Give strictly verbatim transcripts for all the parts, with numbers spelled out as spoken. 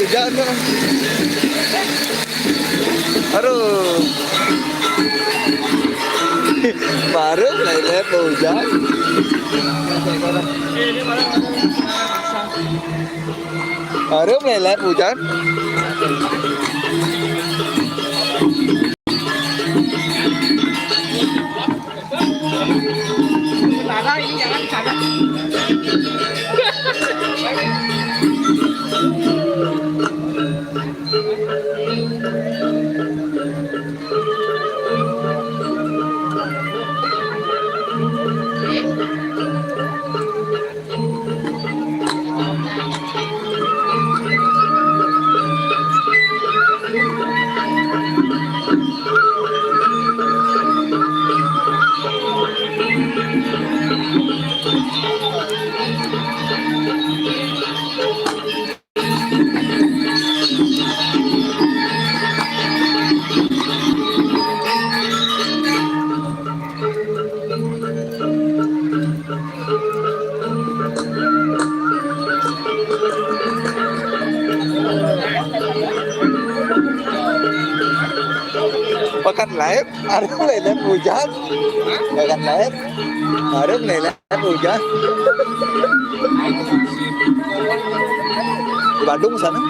Hujan. Aduh. Baru mulai lihat hujan. Baru mulai lihat hujan. Pakan lain, ada lain hujan. Pakan lain, ada lain hujan. Di Badung sana.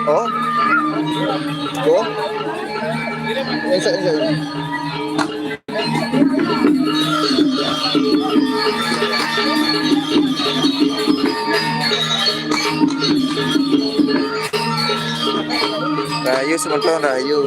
Oh. Oh. Esok, esok. Rahayu semeton, rahayu.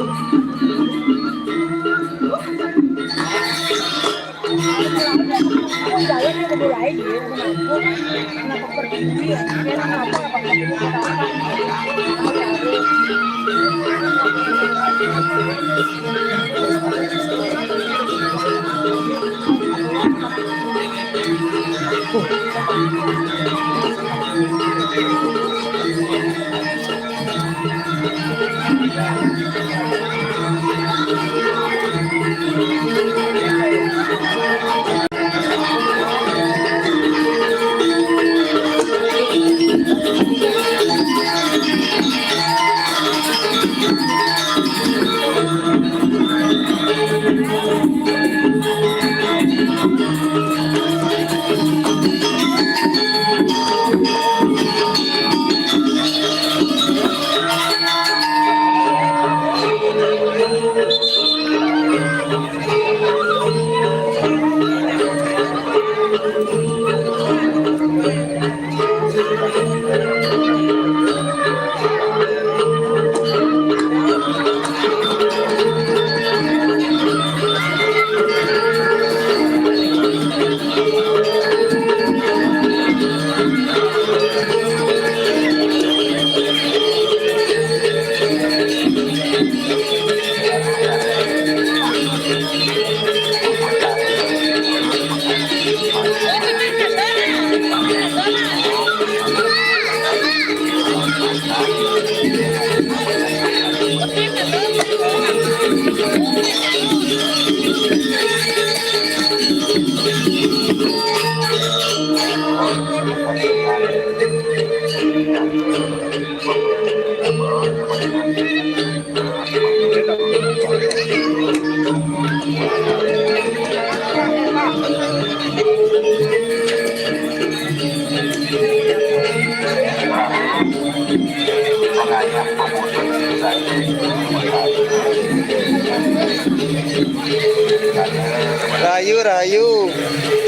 Rahayu, rahayu.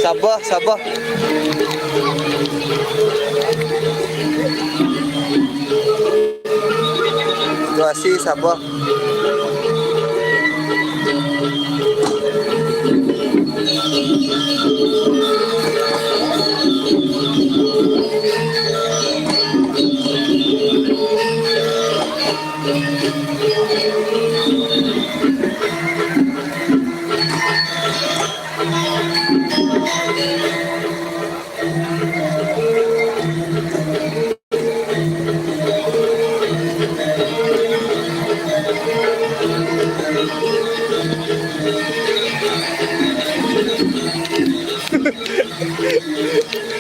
Sabar, sabar. Situasi sabar.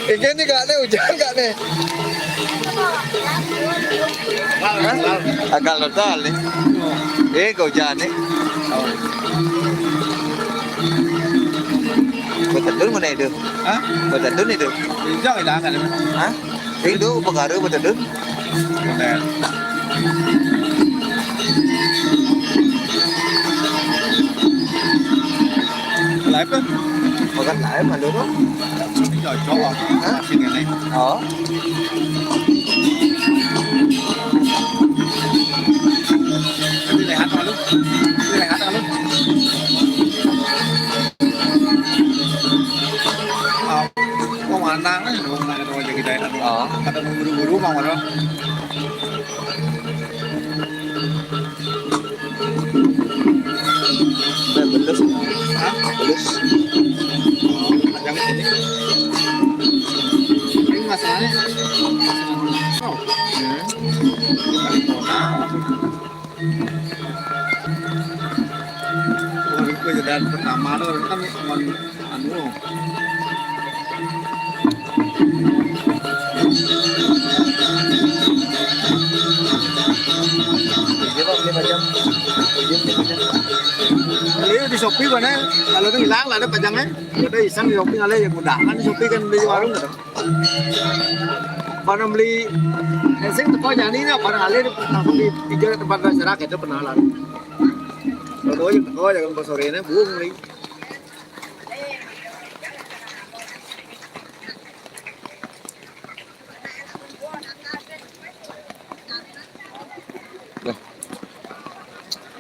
Iki nih, Kak, nih, hujan, Kak, nih. Hah? Agal total nih. Eh, kau jangan nih. Betedun mana itu? Hah? Betedun itu. Hijau itu kan? Hah? Itu pengaruh betedun. Benar. Live kan? Bukan live, malu tuh. Cocok lah. Hah? Sini nih. Oh. Ini lihat malu. Ini lihat malu. Ah, mau mana kan? Mau mana kalau jadi daya. Oh. Kata mau buru-buru mau mana? Udah belus. Hah? Belus. Jangan ini. Ini masalahnya. Oh. Hmm. Wah, itu ya, dan pertama tuh kan cuman anu. Iya, Pak, beli macam. Iya, beli macam. Beli di Shopee mana? Kalau tuh hilang lah ada pajangnya. Ada iseng di Shopee, ada yang mudah kan di Shopee kan beli di warung gitu. Pada beli, eh, sing teko jani nya, pada ngalih di, langsung di pinggir tempat masyarakat itu penalan. Kalau aja teko aja kalau sore ini buang beli.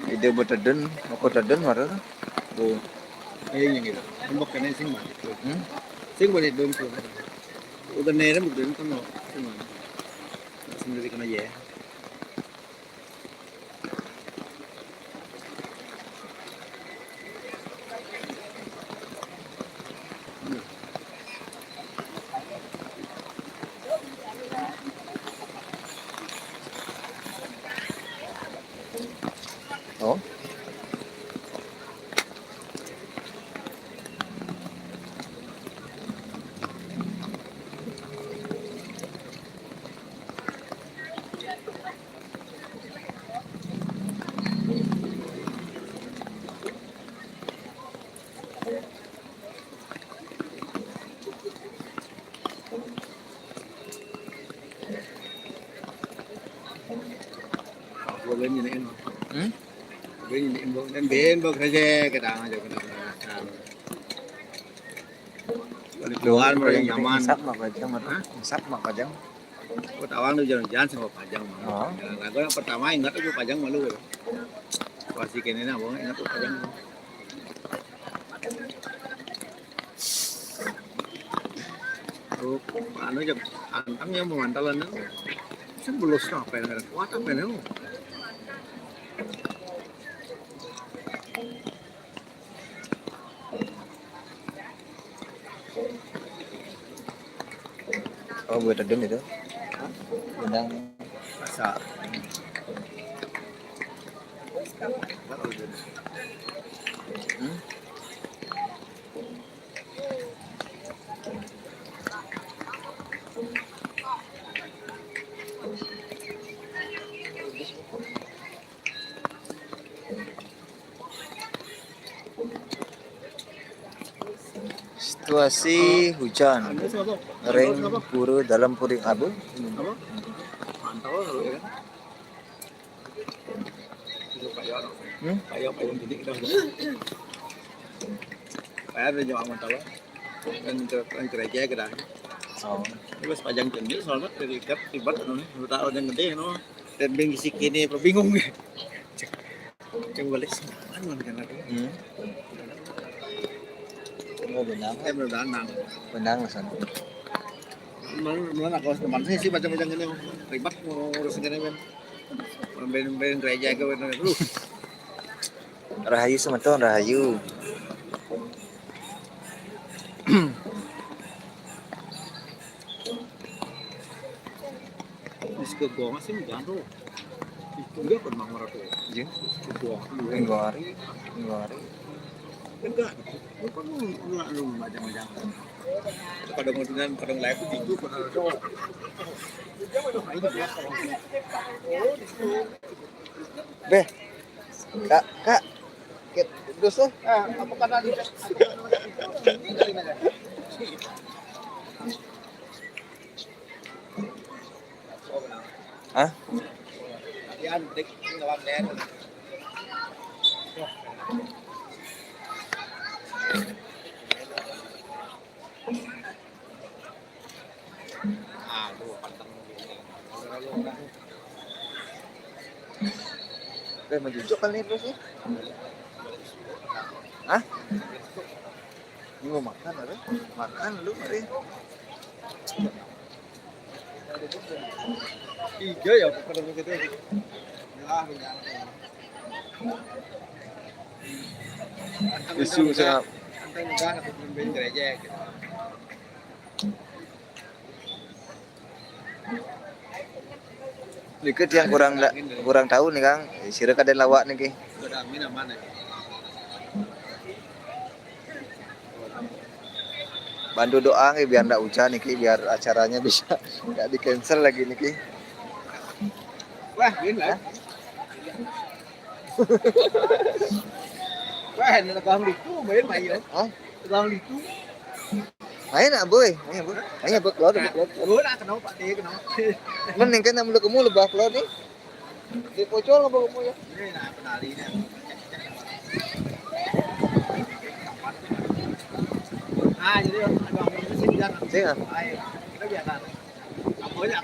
Ide betedun, aku tedun baru tuh. Bu. Ayo yang gitu. Tembok kena sing mah. Hmm? Sing boleh dong tuh. Udah nerem udah kan mau. Sing mah. Sendiri kena ya. Oh. Gue ben ini. Hmm? Ben ini, ben, ben, ben, kerja, kadang aja, kadang, kadang. Keluar, mulai nyaman. Sap mah pajang, hah? Sap mah pajang. Kau tawang tu jangan, jangan sama pajang mah. Oh. Nah, aku yang pertama ingat aku pajang malu. Pasti kene nah, bang, ingat aku pajang. Oh, anu jam antang yang memantalan. Sebelum apa yang ada kuat apa yang. Oh, buat redem itu. Benang. Masa. Hmm? Situasi hujan. Ring pura dalam puring abu. Hmm? Payah, payah gede dah. Payah ada jemaah mentala. Kan ke, kan gereja ke dah. Oh. Terus pajang tinggi soalnya dari ikat tibat anu nih, udah orang gede no. Dan bingung si kini apa bingung nih. Cek balik sih, anu kan aku. Hmm. Oh, benang. Eh, benang. Benang sana. Mana, mana aku teman saya sih pajang-pajang ini, ribet mau ngurus ini kan. Main-main gereja ke mana? Aduh. Rahayu semeton, rahayu. Wis kegong sih enggak tuh. Itu enggak pernah merata. Iya. Kegong. Minggu hari, minggu hari. Enggak. Bukan lu, lu, lu macam-macam. Pada mau dengan, pada lain itu, pada Beh, Kak, Kak, Kit, terus tuh. Ah, apa kata di Hah? Yan, dik, ngelawan den. Aduh, panteng. Udah menjujuk kali ini terus nih. Hah? Ini mau makan apa? Makan lu, Rin. Tiga ya, bukan gitu. Lah, Isu sangat. Santai udah, aku belum gereja gitu. Dikit yang kurang nda-, kurang tahu nih, Kang. Sira kadén lawak niki. Sudah amin aman ya. Bantu doa nih biar ndak hujan niki, biar acaranya bisa nggak di-cancel lagi niki. Wah, ini lah. Wah, ini lekang itu, main, main. Hah? Lekang itu. Main nak, boy. Main, boy. Main, boy. Keluar, boy. Keluar. Oh, nak kenapa, Pak? Dia kenapa? Mending kan yang mulu kemu lebah keluar nih. Di pocor apa kemu ya? Ini nak penalinya. Ah, jadi ada orang di sini, jangan. Sini, ah. Ayo, kita biasa. Apa aja?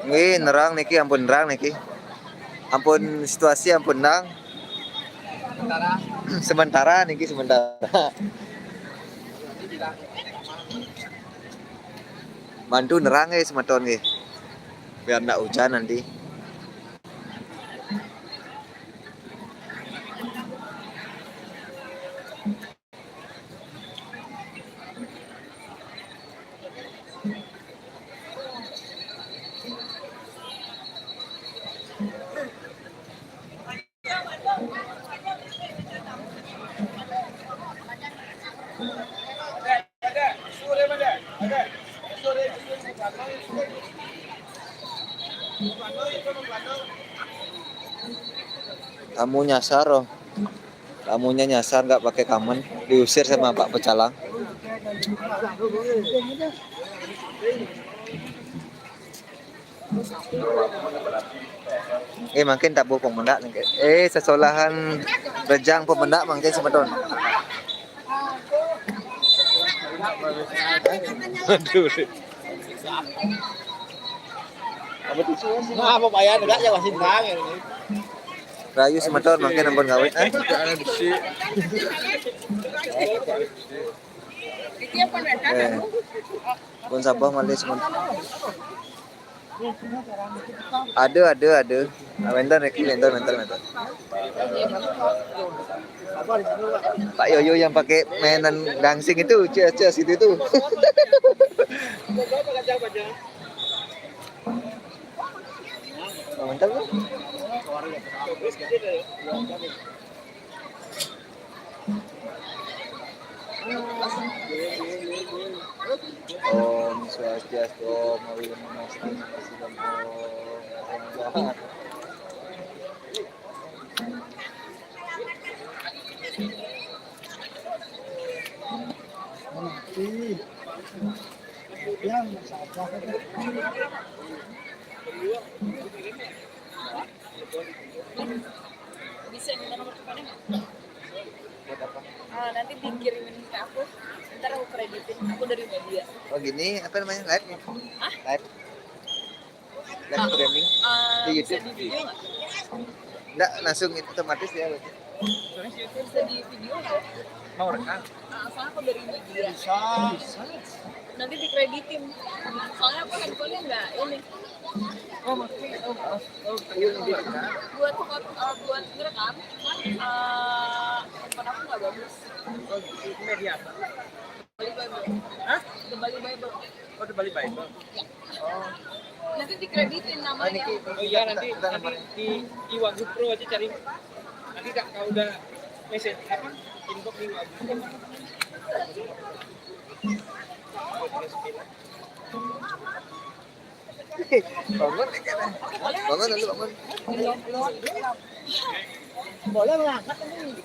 Nggih, nerang niki, ampun nerang niki. Ampun situasi, ampun nerang. Sementara. Sementara niki, sementara. Bantu nerang nggih, semeton nggih. Biar ndak hujan nanti. Tamu nyasar, oh. Tamunya nyasar, nggak pakai kamen, diusir sama Pak Pecalang. Eh, mangkin tabuh pemendak nih. Eh, sesolahan rejang pemendak mangkin semeton. Aduh. Apa tuh? Nah, apa payah, enggak ya, masih bang, ya. Rayu semeton mangkin ampun gawe, eh? Eh. Pun sabar malih semeton. Ada, ada, ada. Ah, wénten niki, wénten, wénten, wénten. Pak Yoyo yang pakai mainan dancing itu, ces, ces, itu tuh. Oh, mantap tuh. Om Swastiastu, Om Awighnamastu, Namo Siddham, Om. Yang sabar. Bisa minta nomor teleponnya nggak? Buat apa? Ah, nanti dikirimin ke aku, ntar aku kreditin. Aku dari media. Oh, gini, apa namanya? Live ya? Hah? Live. Live streaming. Ah, di bisa YouTube. Di video nggak? Nggak, langsung otomatis ya. Bisa di video nggak? Mau rekam? Ah, soalnya aku dari media. Bisa. Bisa. Nanti dikreditin. Soalnya aku handphonenya nggak ini. Oh, maksudnya, oh, oh, oh, iya, iya. Buat foto, eh, buat ngerekam, cuman, eh, handphone aku nggak bagus. Oh, gitu. Media apa? Hah? The Bali Bible. Oh, The Bali Bible. Ya. Oh. Nanti dikreditin namanya. Oh iya, nanti, nanti di, di Wagub Pro aja cari. Nanti, Kak, kalau udah message apa? Inbox di Wagub Pro. Bangun, bangun dulu, bangun. Boleh mengangkat ini.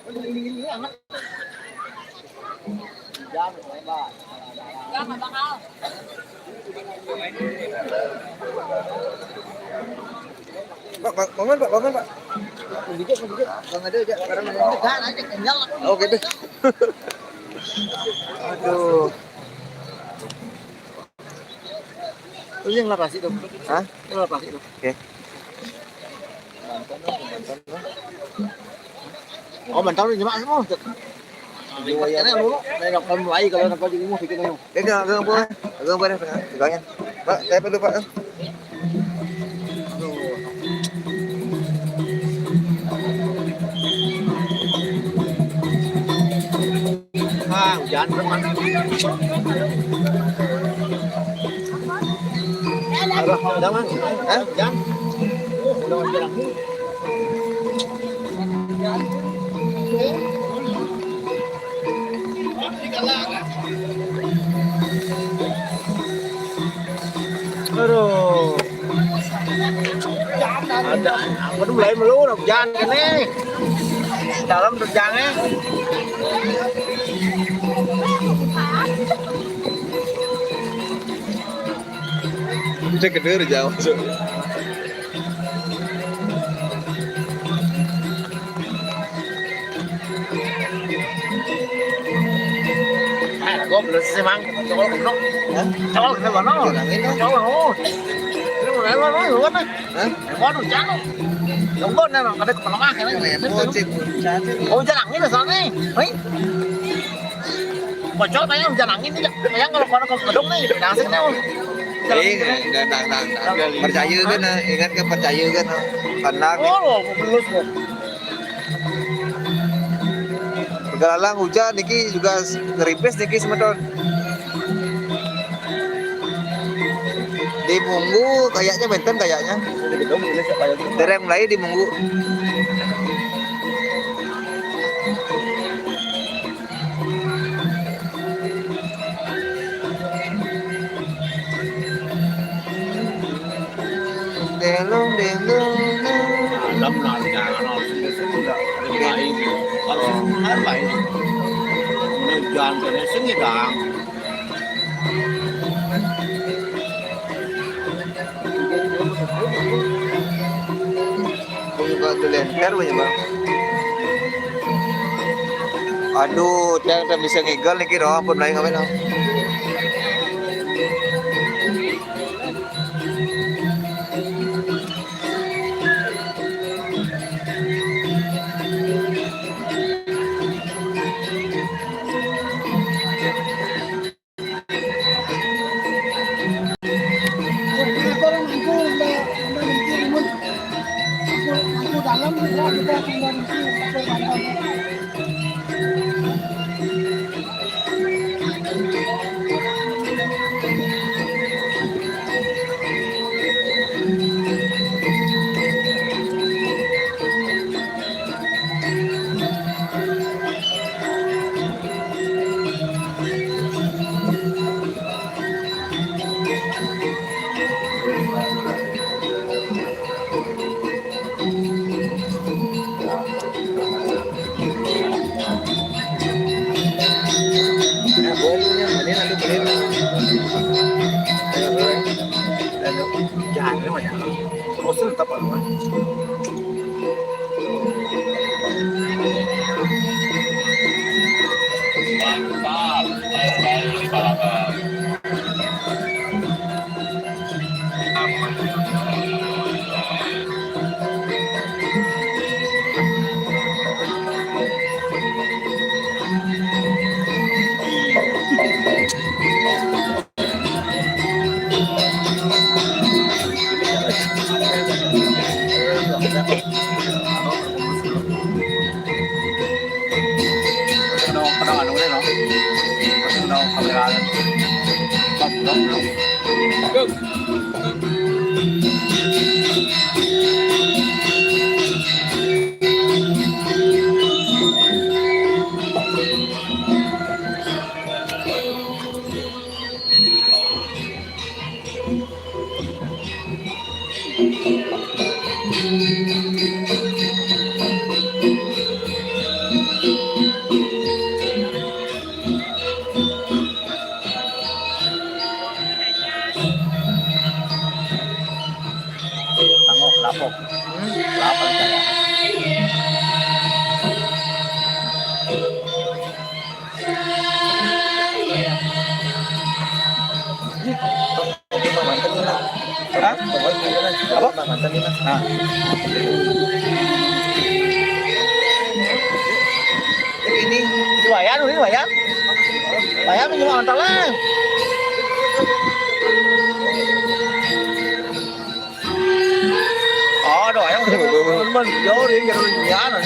Ini angkat. Jangan, Pak. Enggak, enggak bakal. Pak, Pak, bangun, Pak, bangun, Pak. Sedikit, sedikit. Bang, ada aja, sekarang ada. Jangan aja, kenyal aku. Oh, gitu. Aduh. Lu yang lapasi tuh. Hah? Yang lapasi tuh. Oke. Oh, mantap nih, Mak, semua. Ini dulu, saya nggak pernah mulai kalau nggak jadi mau bikin ayo. Dia nggak, nggak boleh. Nggak boleh, Pak. Pegangin. Pak, saya perlu, Pak. Ah, hujan, teman. Aduh, udah, Mas. Hah? Hujan. Oh, udah, Mas, bilang. Aduh. Ada, aku tuh mulai melu, hujan ini. Dalam terjangnya. Cek gede jauh. Eh, gua belum sih, Mang. Coba goblok. Hah? Coba goblok, no. Jangan ini. Coba, oh. Ini mau lewat, no, lewat, nih. Hah? Lewat, no, jangan. Tunggu, nih, no, kada kepala mah, ini. Repot, cik. Oh, jangan ini, soalnya. Hei. Bocor, tanya, jangan ini, ya. Yang kalau kono ke gedung, nih, langsung, nih. Iya, enggak, enggak, enggak, enggak. Percaya kan, nah. Ingat kan, percaya kan, nah. Tenang. Oh, belum, kok. Tegalalang hujan niki juga s-, ngeripis niki semeton. Di Munggu kayaknya benten kayaknya. Dereng mulai di Munggu. Delong, delong, delong. Alam nari, alam sini sudah. Ada lain. Harus benar lain. Ini hujan, kena sini, dang. Ini batu lenter punya, Bang. Aduh, tiang tak bisa ngigel niki, doh, ampun, lain ngapain, oh. Jangan, jangan. Bosan tetap apa? Tangok, lapok. Hmm? Lapok saya. Hah? Apa? Nah. Ini, ini Wayan, ini Wayan. Wayan ini mau antar lah. Aduh, ayam udah teman jauh deh, jangan jangan.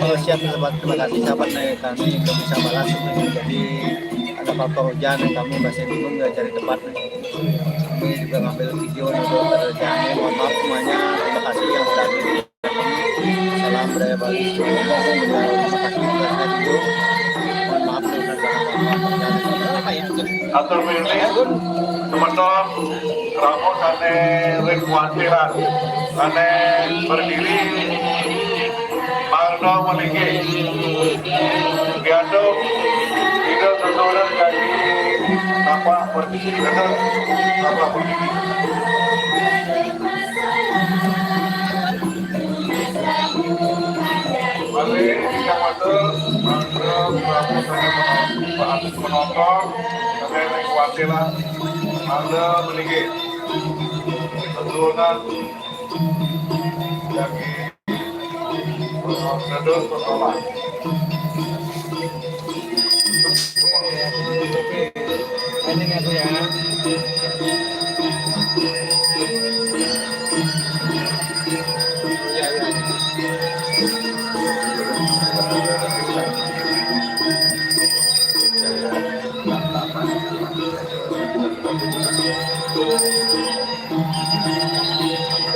Oh, siap, sahabat. Terima kasih, sahabat. Nah, kami belum bisa balas itu. Jadi, ada faktor hujan, kami masih bingung nggak cari tempat. Kami juga ngambil video nih, belum ada hujannya. Mohon maaf semuanya. Terima kasih yang sudah hadir. Salam budaya Bali. Terima kasih sudah hadir. Mohon maaf kalau ada salah kata. Atur pilih, semeton, ramo sané wis kuwatiran, sané berdiri, mangda melinggih. Diantuk, Ida sesuunan kaki tapak berdiri, kata tapak berdiri. Malih, Kang Matur, mangga, Prabu, sané penonton, sané wis kuwatiran, mangga melinggih. Sesuunan, jagi, dados pertolongan. Ini aku ya.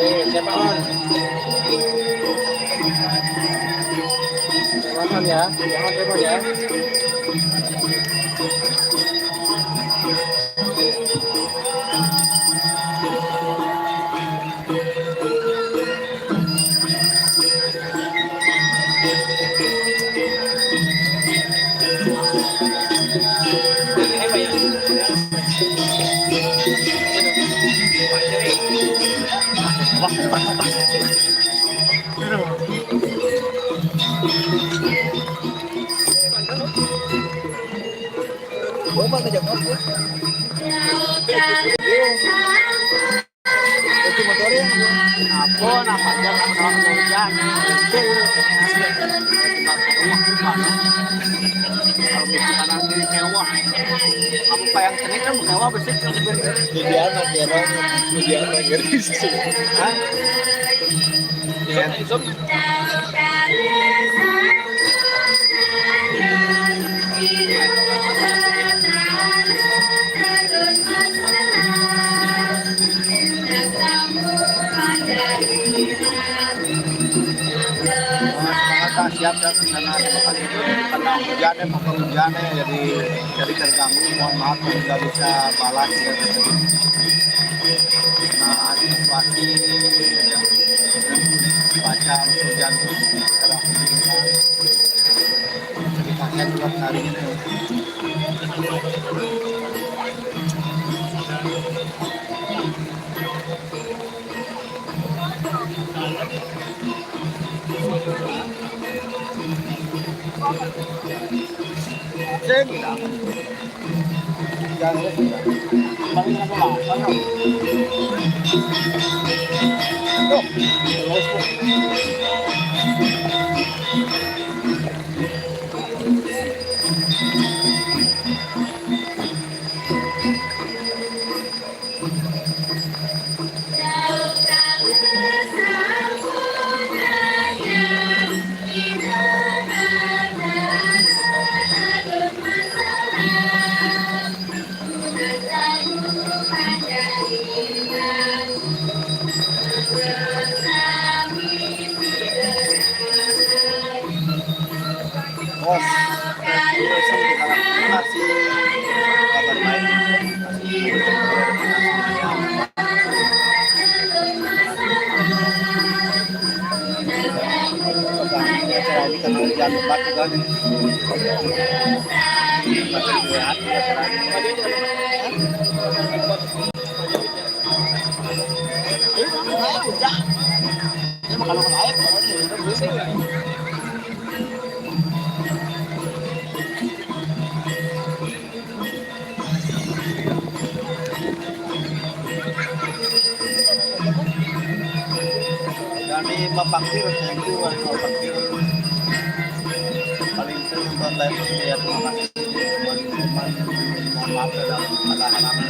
Eh, siapa, On? Siapa, On, ya? Jangan telepon, ya. Itu motornya apa? Apa, nah, panjang, lama-lama hujan. Kalau gitu, kanan kiri sewah. Kamu kayak seni kan, sewah besi kan. Jadi anak ya, Bang. Jadi anak ya. Hah? Ya. Siap, siap, karena, karena hujan ya, faktor hujan ya, jadi, jadi terganggu. Mohon maaf kalau nggak bisa balas ya. Nah, antisipasi cuaca hujan terus, dipakai juga hari ini. Bos, terima kasih, kabar baik. Acara ini karena hujan lebat juga nih. Masih lihat ya, acara ini. Dari Bapak Kir, thank you, Bapak Kir. Paling itu buat live ya, terima kasih. Cuman, cuman, mohon maaf ya, ada halangan.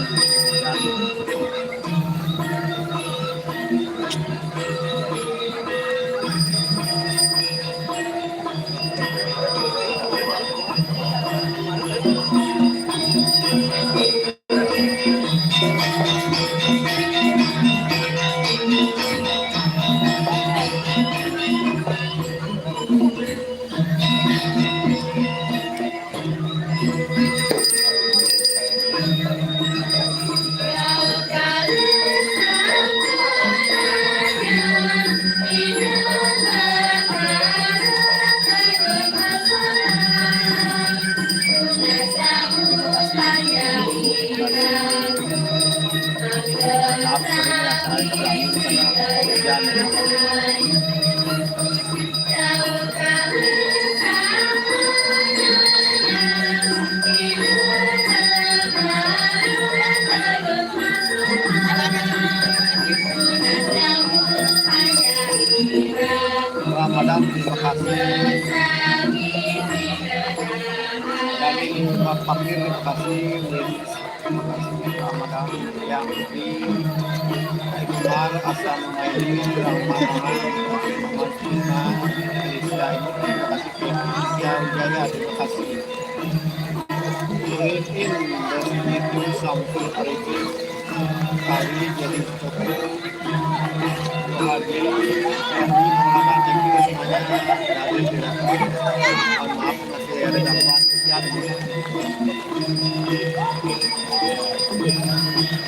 Ramadan, terima kasih. Dari Pak Fakir, terima kasih. Terima kasih, Ramadan, yang di Iqbal, Hasan Maili, Rahman, Rahman Cina, Felicia, ini terima kasih. Felicia Wijaya, terima kasih. Muhyiddin, Desmiti, Samsul Arifin, Ari, jadi Toko, Muhadi, Ferdi, Maulana, thank you semuanya. Dari tidak, mohon maaf, masih ada gangguan hujan.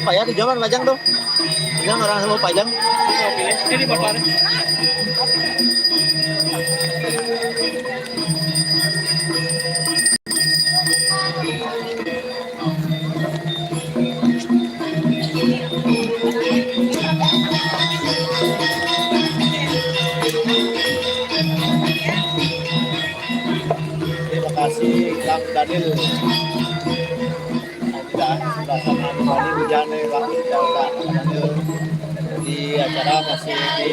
Pak ya, di zaman Majang tuh. Yang orang mau pajang. Oke, ini di Bapak. Terima kasih, Kang Daniel. Kita sudah sama kembali hujan nih, Pak. Kita udah di acara masih di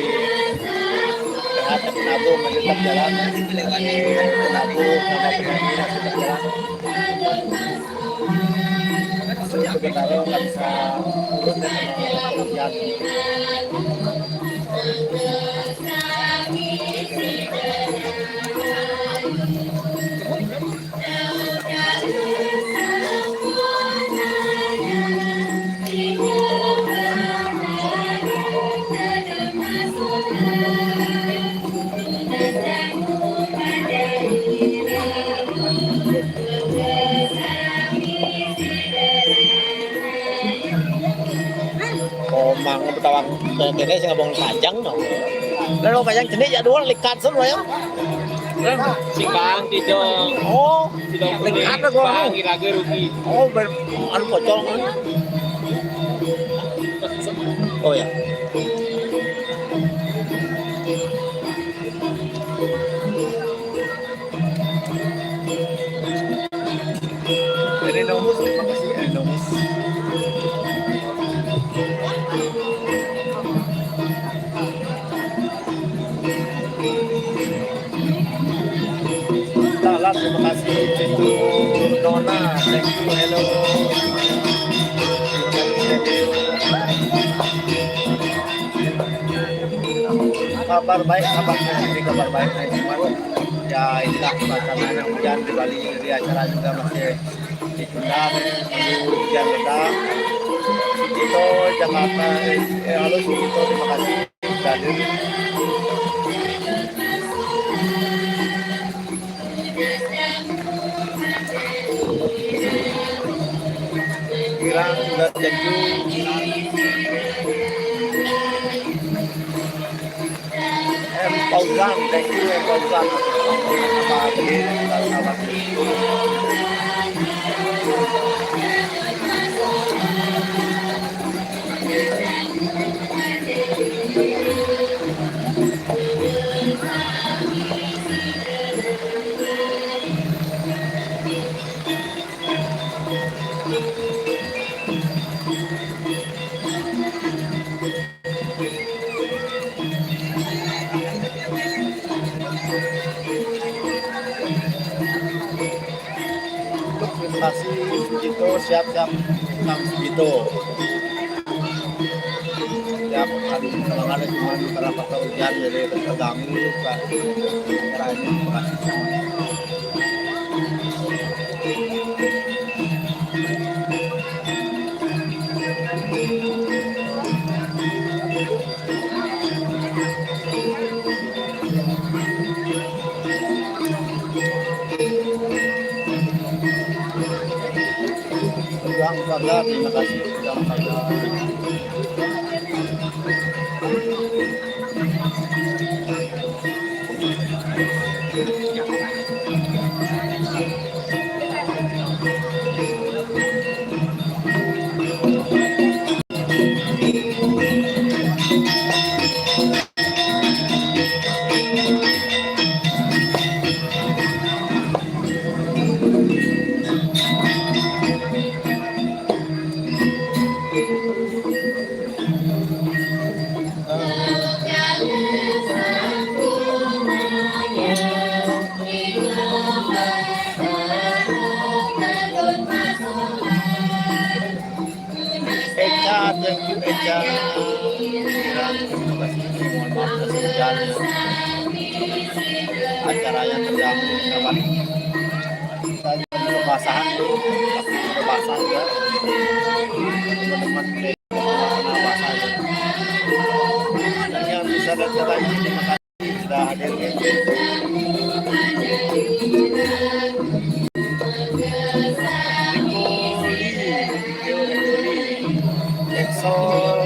tengah Penabung, masih tetap jalan. Penabung sama penyanyi masih tetap jalan. Sebentar nggak bisa turun dan hujan. Oh, mang betawang kene sing abang pajang no. Lalu pajang jenis ya dua likat sun ya. Simpang Kijong. Oh, likat lah gua. Bang Iraga rugi. Oh, ber anu pocong kan. Oh ya. Terima kasih untuk Nona. Thank you. Hello. Kabar baik, kabar baik. Ini kabar baik, baik. Cuman, ya, inilah suasananya, hujan di Bali, jadi acara juga masih ditunda, nunggu hujan reda. Itu Jakarta, eh, halo, Sugito, terima kasih sudah hadir. Girang sudah jadi. M Fauzan, thank you, M Fauzan. Apa, apa, apa. Untuk presentasi itu siap, siap, siap gitu. Siap, aduh, kalau ada cuma beberapa hujan jadi terganggu, Pak. Acaranya, terima kasih semuanya. Ulang, Pak, terima kasih. Ulang, Pak. Eca, thank you, Eca. Terima kasih, mohon maaf, kesulitan. Acara yang terganggu, kawan. Kita juga basah, tapi kita basah juga. Teman-teman, basah juga. Yang bisa datang lagi, terima kasih. Sudah hadir. Excel.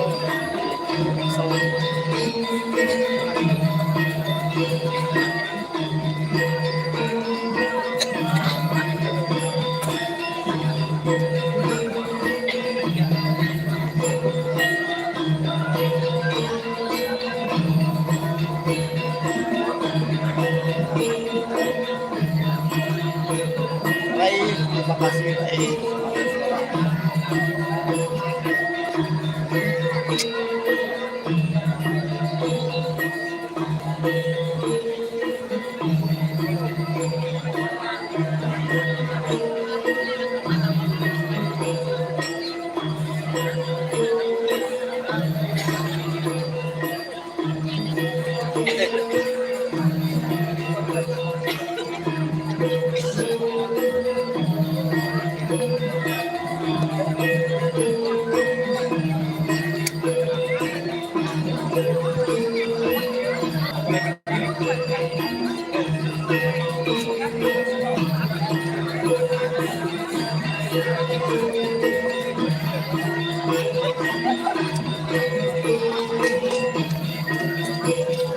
Excel. Baik, terima kasih, baik.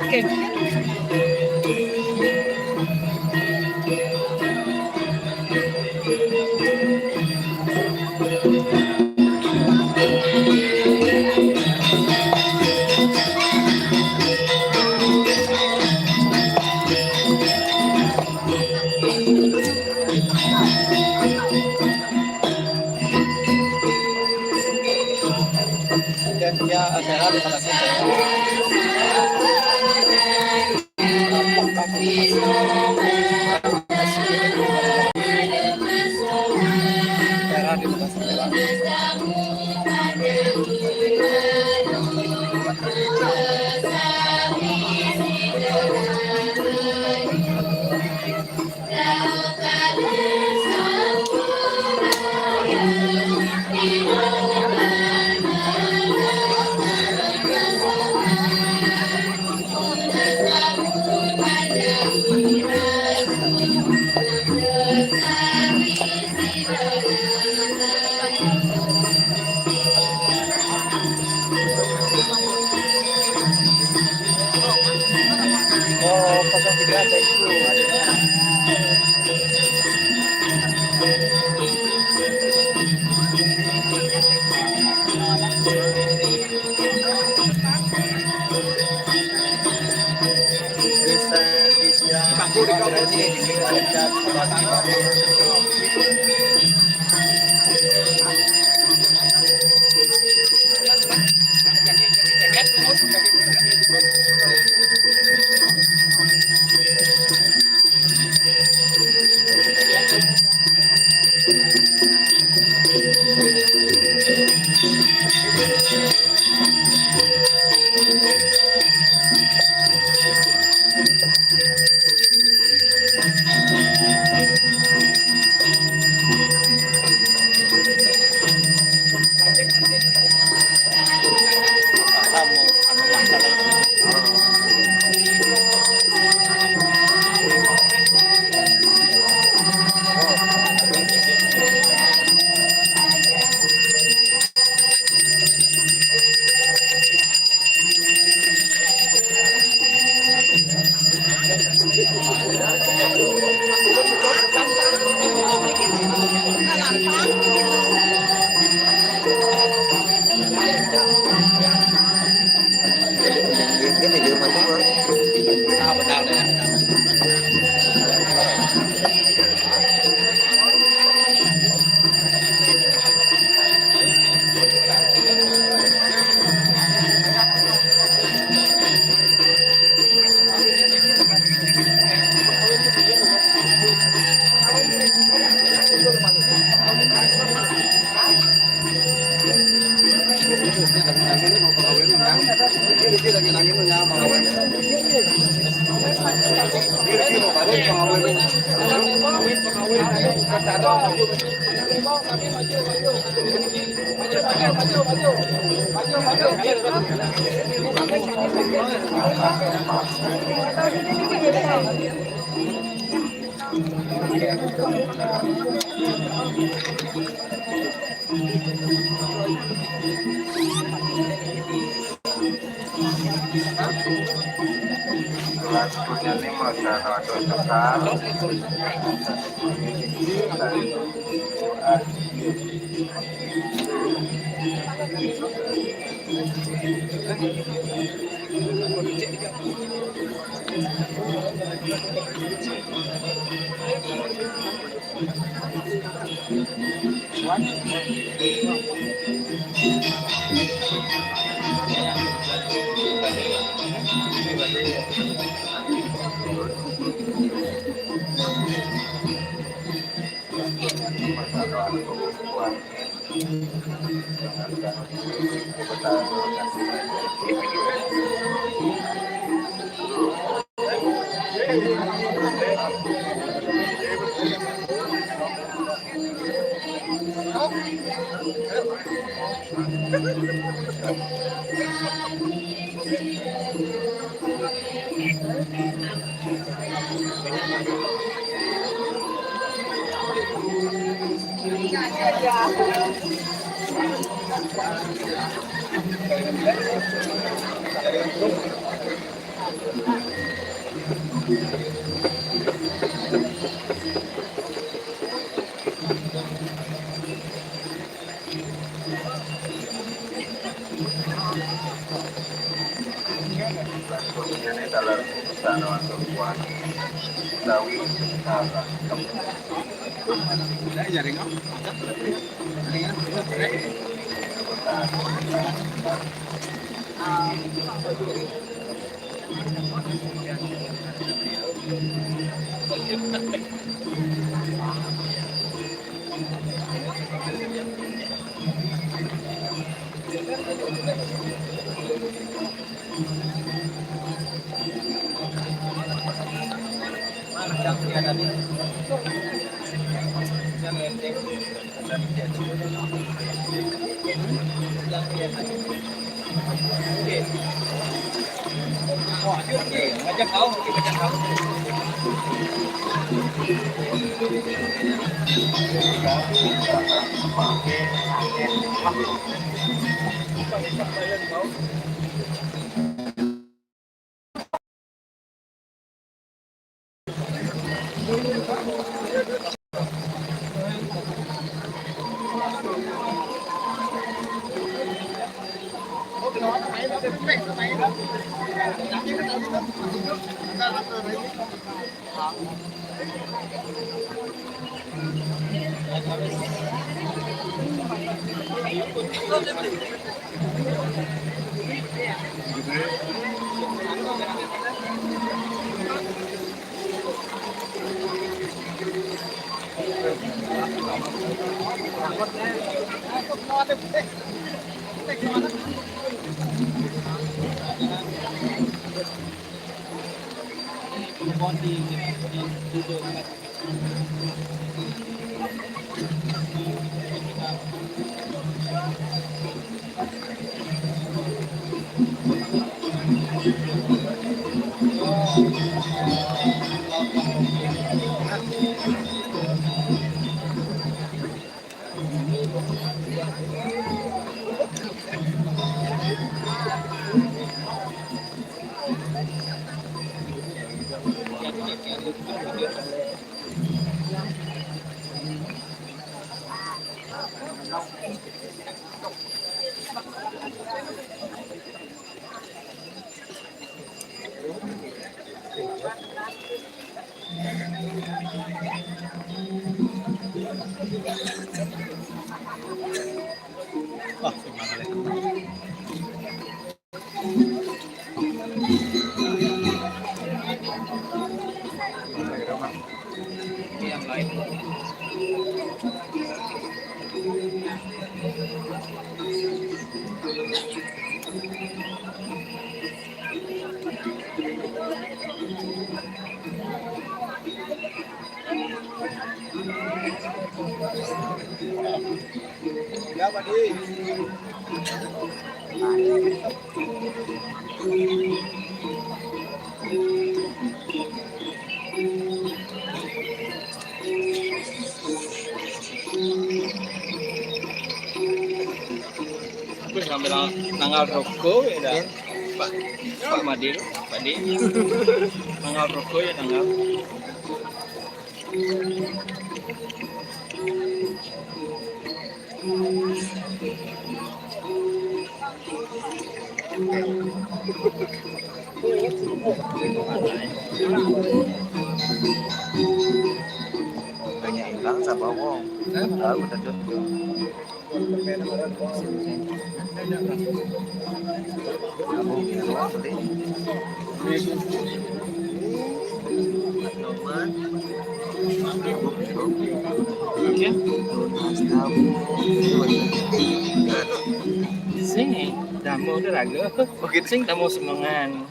Oke. Dan ya, sehat, terima kasih. Wah, gimana lagi? Aku sambil nang-, nanggal rokok ya dah. Pak, Pak Madil, Pak Di. Nanggal rokok ya, nanggal. Tanya hilang sama wong. Tahu udah tutup. Sing, Damo udah ragu. Oke, sing Damo semengan.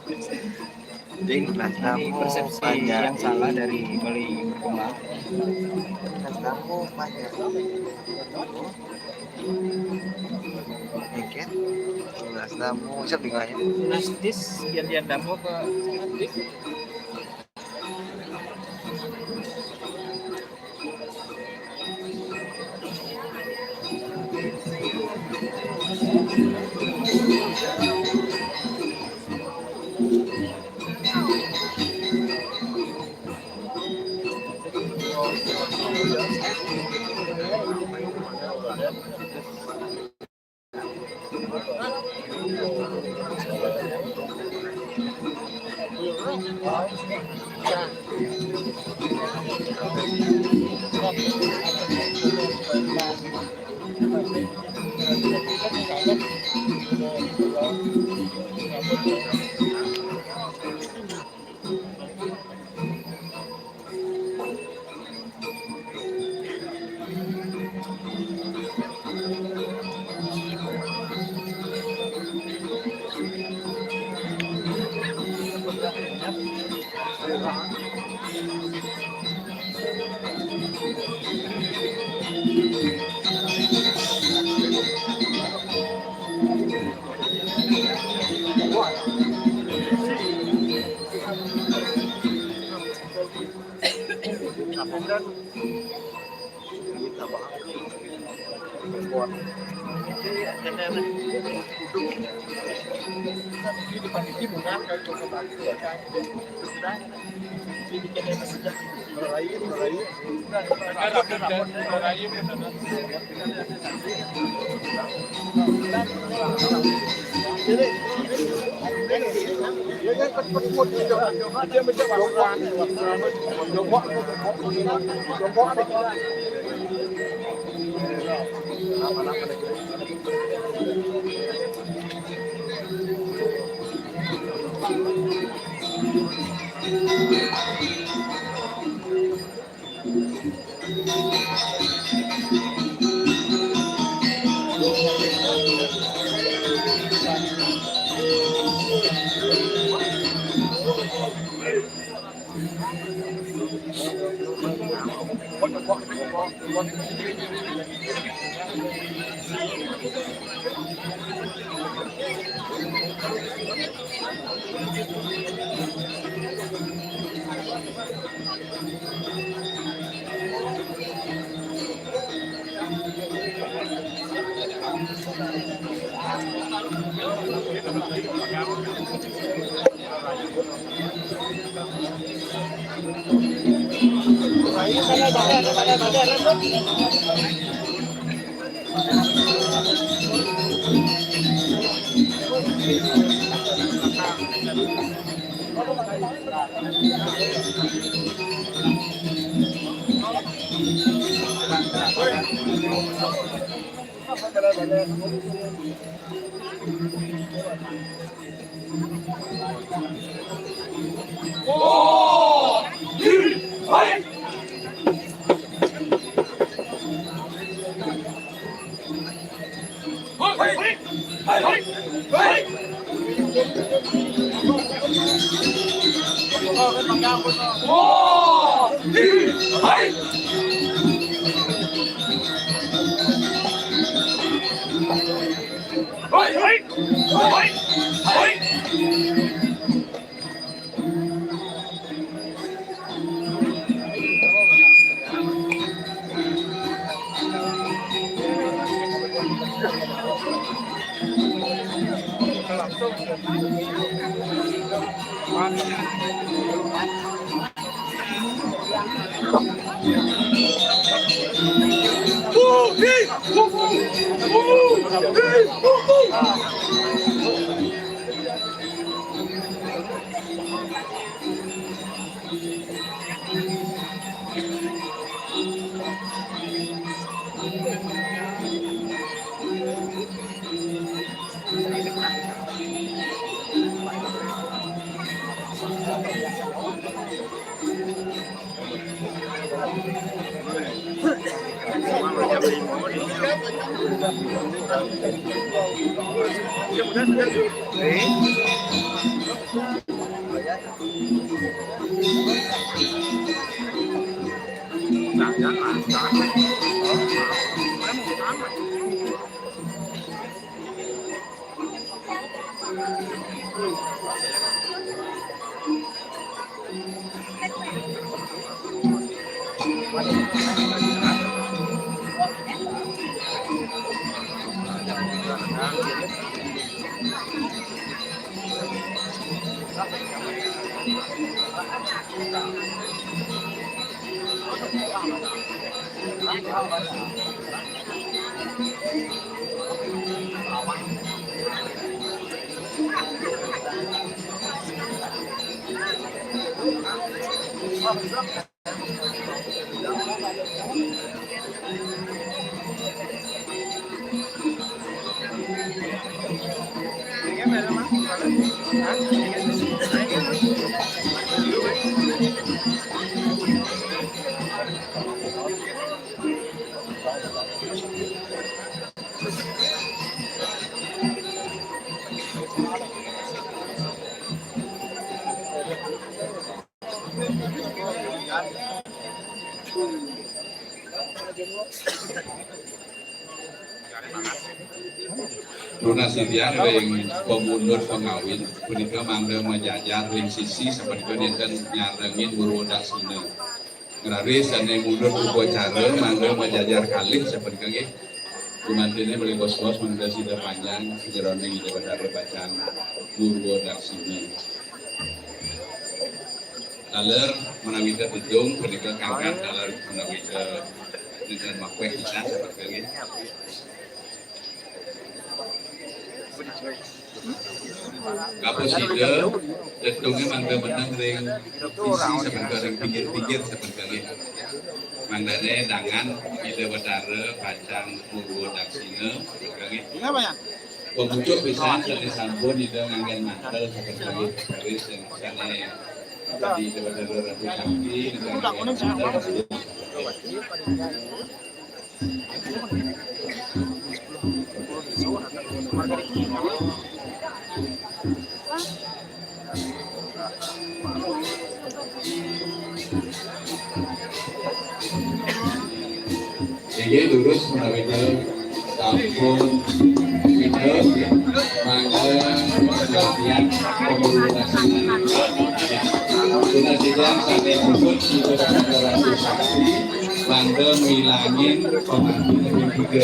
Ding, nah, ini persepsi yang salah dari Bali berkembang. Nah, kamu banyak. Oke. Nah, kamu siap dengannya. Nastis, biar dia Damo ke Nastis. Tunas titiang ring pamundur pangawit punika mangda majajar ring sisi sapunika nénten nyarengin Purwa Daksina. Raris sané mundur upacara mangda majajar kalih sapunika nggih. Gumantiné malih bos-bos mangda sida panjang sajeroning Ida Betara bacaan Purwa Daksina. Taler menawi tetedung punika kangkat taler menawi nénten makwéh pisan sapunika nggih. Kapus sida, tedunge mangga meneng ring sisi saben ring pinggir-pinggir saben kali. Mangdane dangan Ida Betara pacang murwa daksina saben kali. Pemucuk pisan sane sampun Ida nganggen mantel saben kali. Kawis sing sane dadi Ida Betara Ratu Sakti, Ida nganggen mantel. Inggih, durus menawi sampun pindah, mangga sebagian pemulung nasi. Sudah sidang sane puput, kita akan teratur saksi, mangga ngilangin pengantin yang tiga.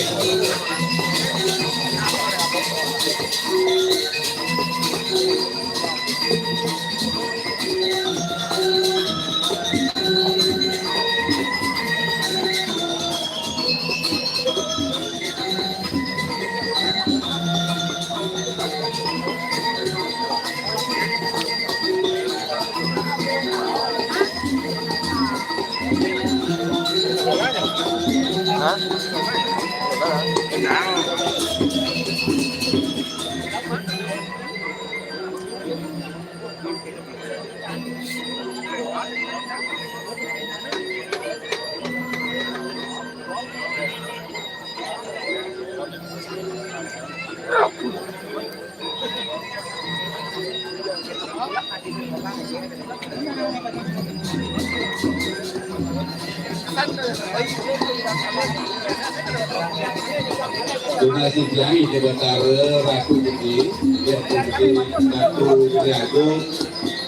Donasi tiang Ida Betara Ratu Gede, Ratu Gede, Ratu Gede Agung,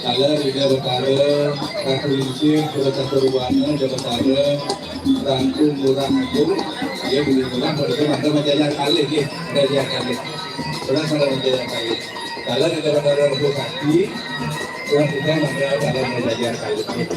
kala Ida Betara Ratu Lingsir, Ida Betara Ratu Rwana, Ida Betara Ratu Ngurah Agung, ya, Budi Ngurah, pada itu mangga majajar kalih, ya, majajar kalih. Orang pada majajar kalih. Kala Ida Betara Ratu Sakti, orang kita mangga pada majajar kalih, ya.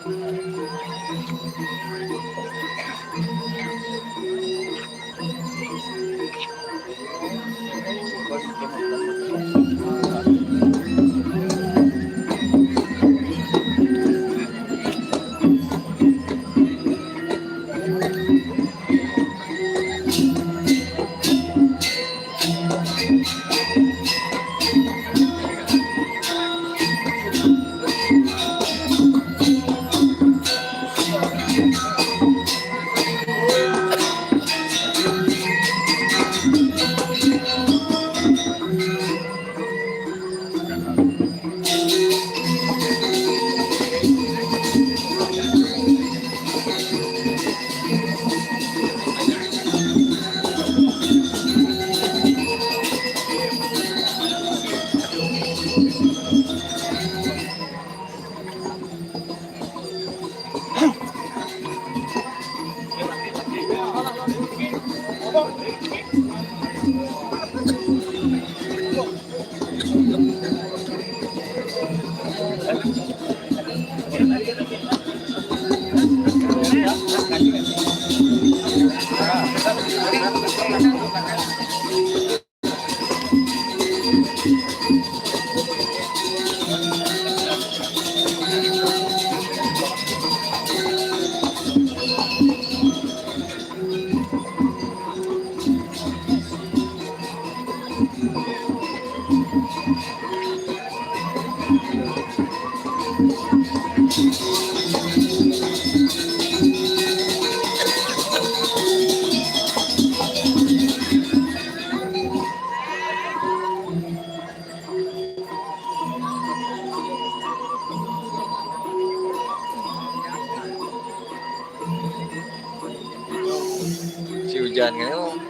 Si Ujan kan, oh.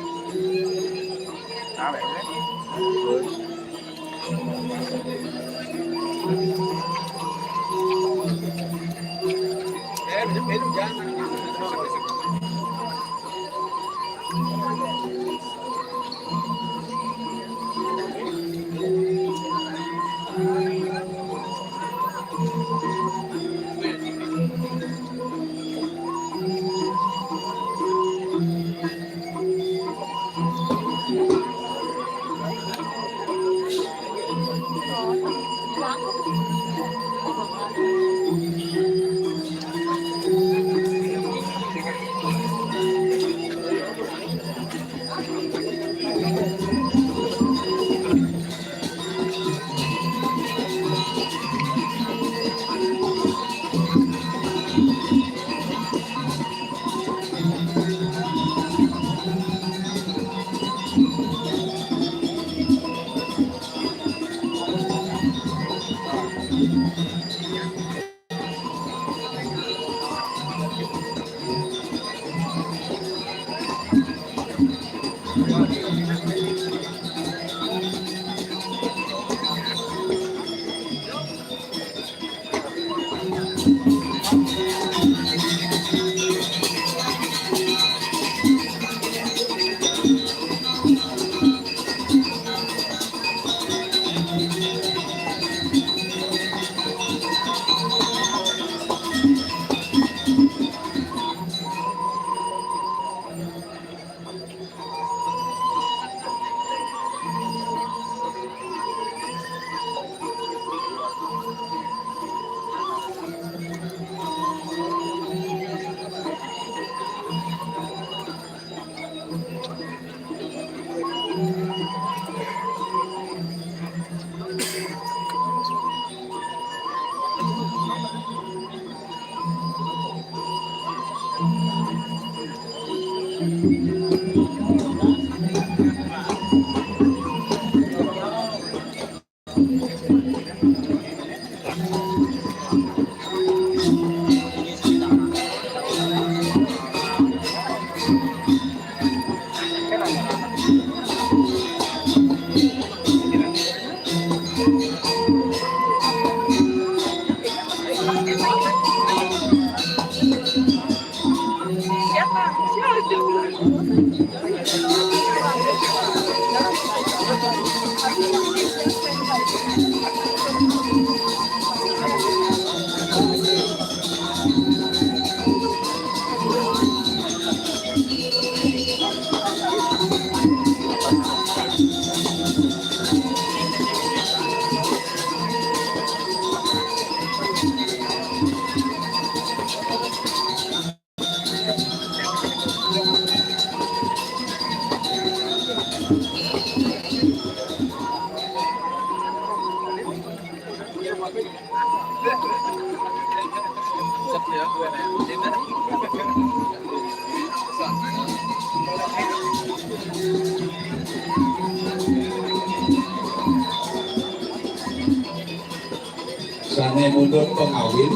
Sané mundut pengawin,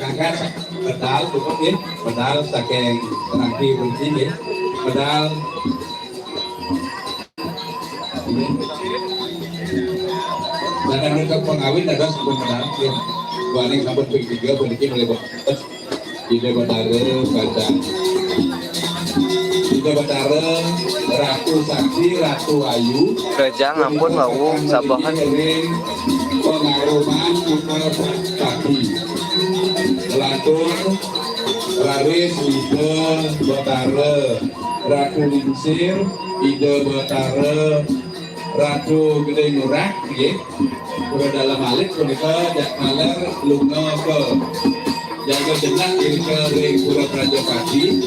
kangkat medal, cukup nggih, medal saking Rangki Bungki nggih, medal. Sané mundut pengawin ada sepuluh medal nggih. Buaning sampun ping tiga puniki malih Ida Betara Kacang. Ida Betara Ratu Sakti, Ratu Ayu. Rejang ampun wau sabahan. Ring pengaruman kita tadi. Lantur raris Ida Betara Ratu Lingsir, Ida Betara Ratu Gedé Ngurah, nggih. Pura Dalem Alit punika jak taler lunga ka jaga jenak irika ring Pura Prajapati.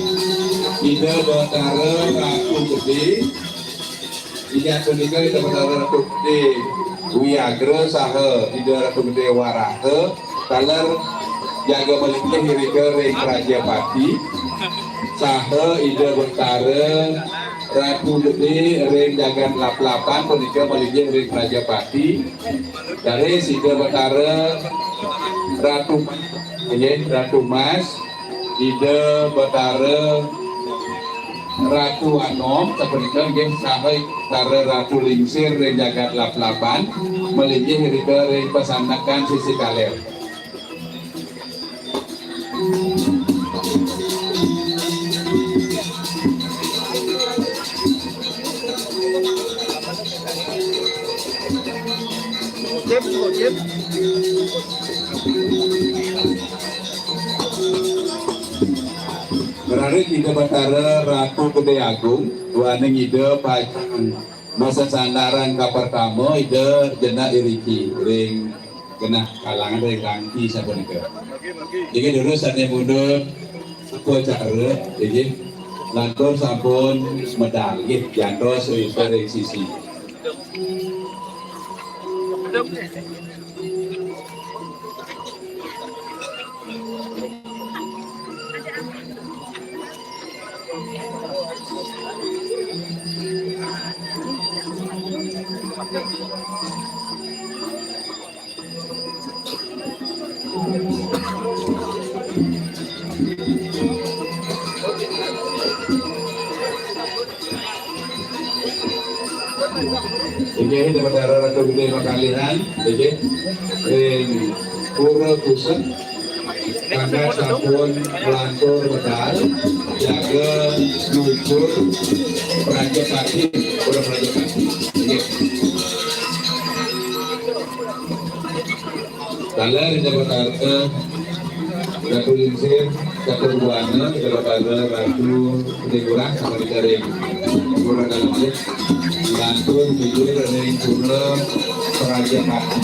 Ida Betara Ratu Gedé, inggih punika Ida Betara Ratu Gedé Wiagra saha Ida Ratu Gedé Waraha, taler jaga malinggih irika ring Prajapati, saha Ida Betara Ratu Gedé ring jagat Laplapan punika malinggih ring Prajapati. Raris Ida Betara Ratu, nggih, Ratu Mas, Ida Betara Ratu Anom, sapunika nggih, saha Betara Ratu Lingsir ring jagat Laplapan, malinggih irika ring pasandekan sisi kaler. Raris Ida Betara Ratu Gedé Agung, duaning Ida pacang masesandaran kapertama, Ida jenak iriki ring genah kalangan ring Rangki sapunika. Inggih durus sané mundut upacara, inggih lantur sampun medal, inggih jantos ring sisi. Inggih, Ida Betara Ratu Gedé makalihan, inggih. Ring Pura Pusat, kangkat sampun nglantur medal, jaga nuju Prajapati, Pura Prajapati. Inggih. Taler Ida Betara Ratu Lingsir, Catur Buana, Ida Betara Ratu Gedé Ngurah, sapunika ring Pura Dalem Alit, lantur nuju ring Pura Prajapati.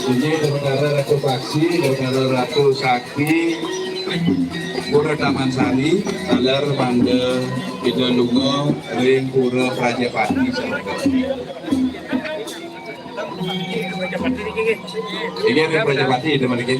Inggih, Ida Betara Ratu Paksi, Ida Betara Ratu Sakti, Pura Taman Sari, taler mangda Ida lunga ring Pura Prajapati. Inggih, ring Prajapati, Ida mriki.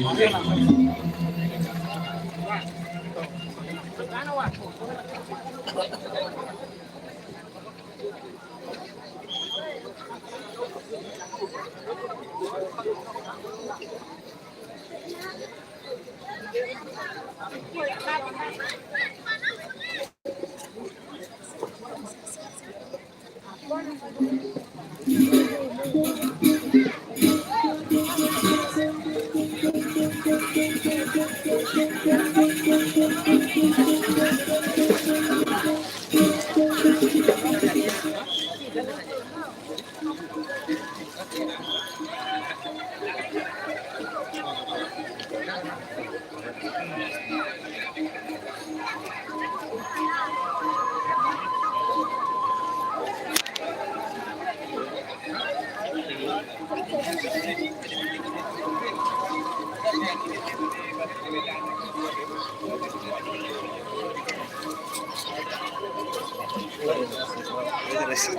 Iya.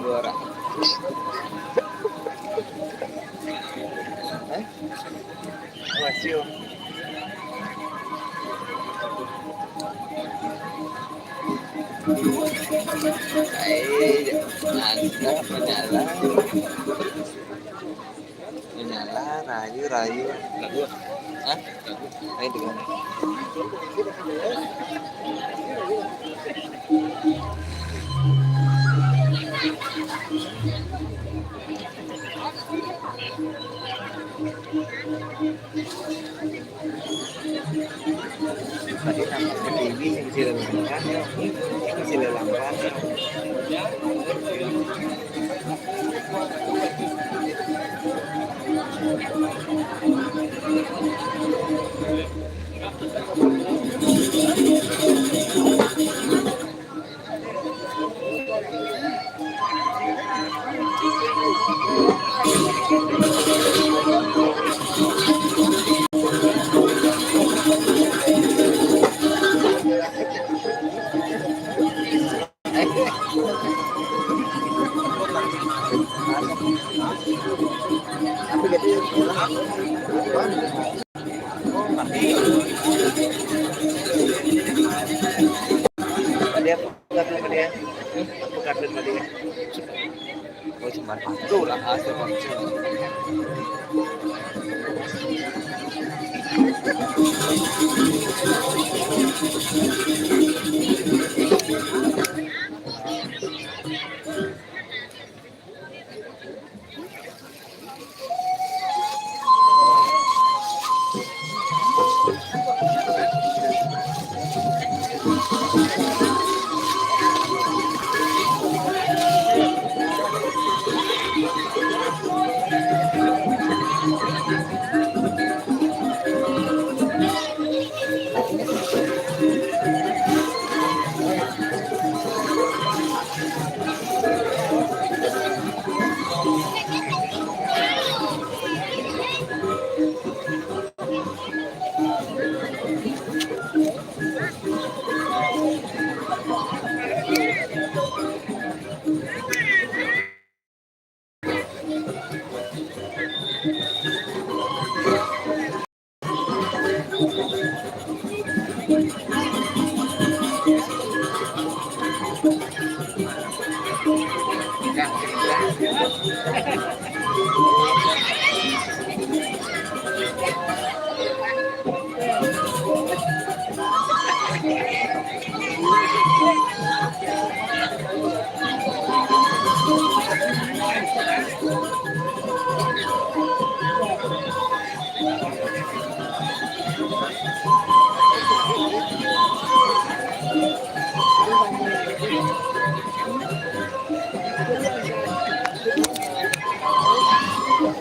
Dua ratus. Hah? Masih. Eh, ada menyala. Menyala, rayu, rayu. Hah? Rayu di mana? Tadi nampak berdiri, sing sila langkah, sing sila langkah. Tadi apa? Pegat sama dia. Pegat sama dia. Oh, cuma satu lah, hasil konsumsi.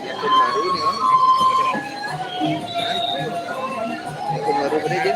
Akun baru ini, kan? Akun baru apa dia?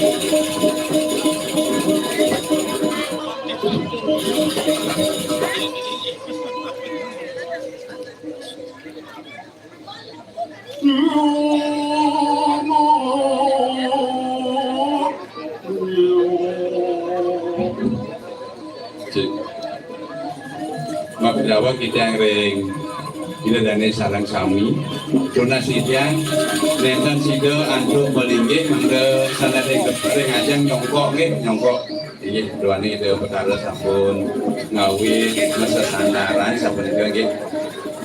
Cik. Maka dawuh titiang ring Ida Dane sareng sami. Tunas titiang, nenten sida antuk malinggih mangda sané ring ajeng nyongkok nggih, nyongkok. Inggih, duaning Ida Betara sampun ngawit masesandaran sapunika nggih.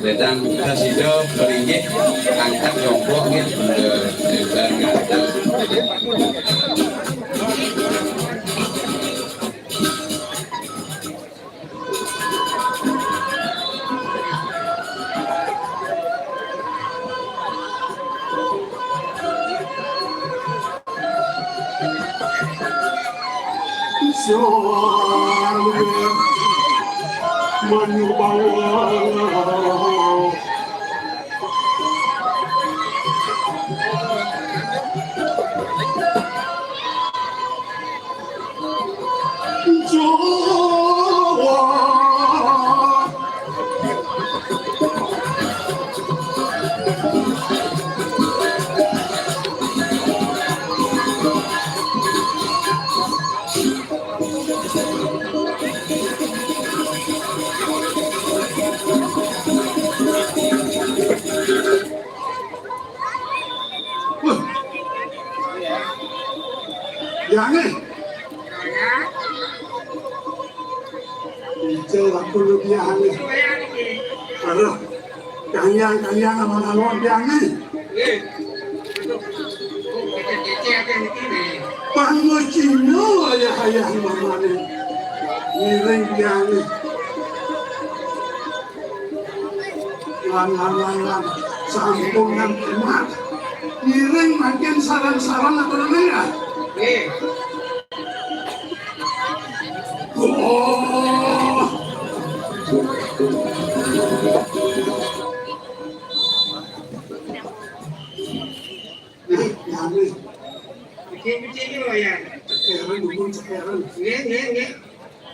Nenten sida malinggih angkat nyongkok nggih, mangda nenten ngadeg. Wah. Yang eh. Ijai waktu lu biang eh. Aduh. Kayang-kayang alon-alon biang eh. Pangocino ayah-ayah mamane. Ngiring biang eh. Lan, lan, lan, lan. Sampun nang kimat. Ngiring mangkin sareng-sareng aturane ya. Nggih. Oh. Nah, ya, wis. Becik-becik iki lho, ya. Cekeran, dukun cekeran. Nggih, nggih, nggih.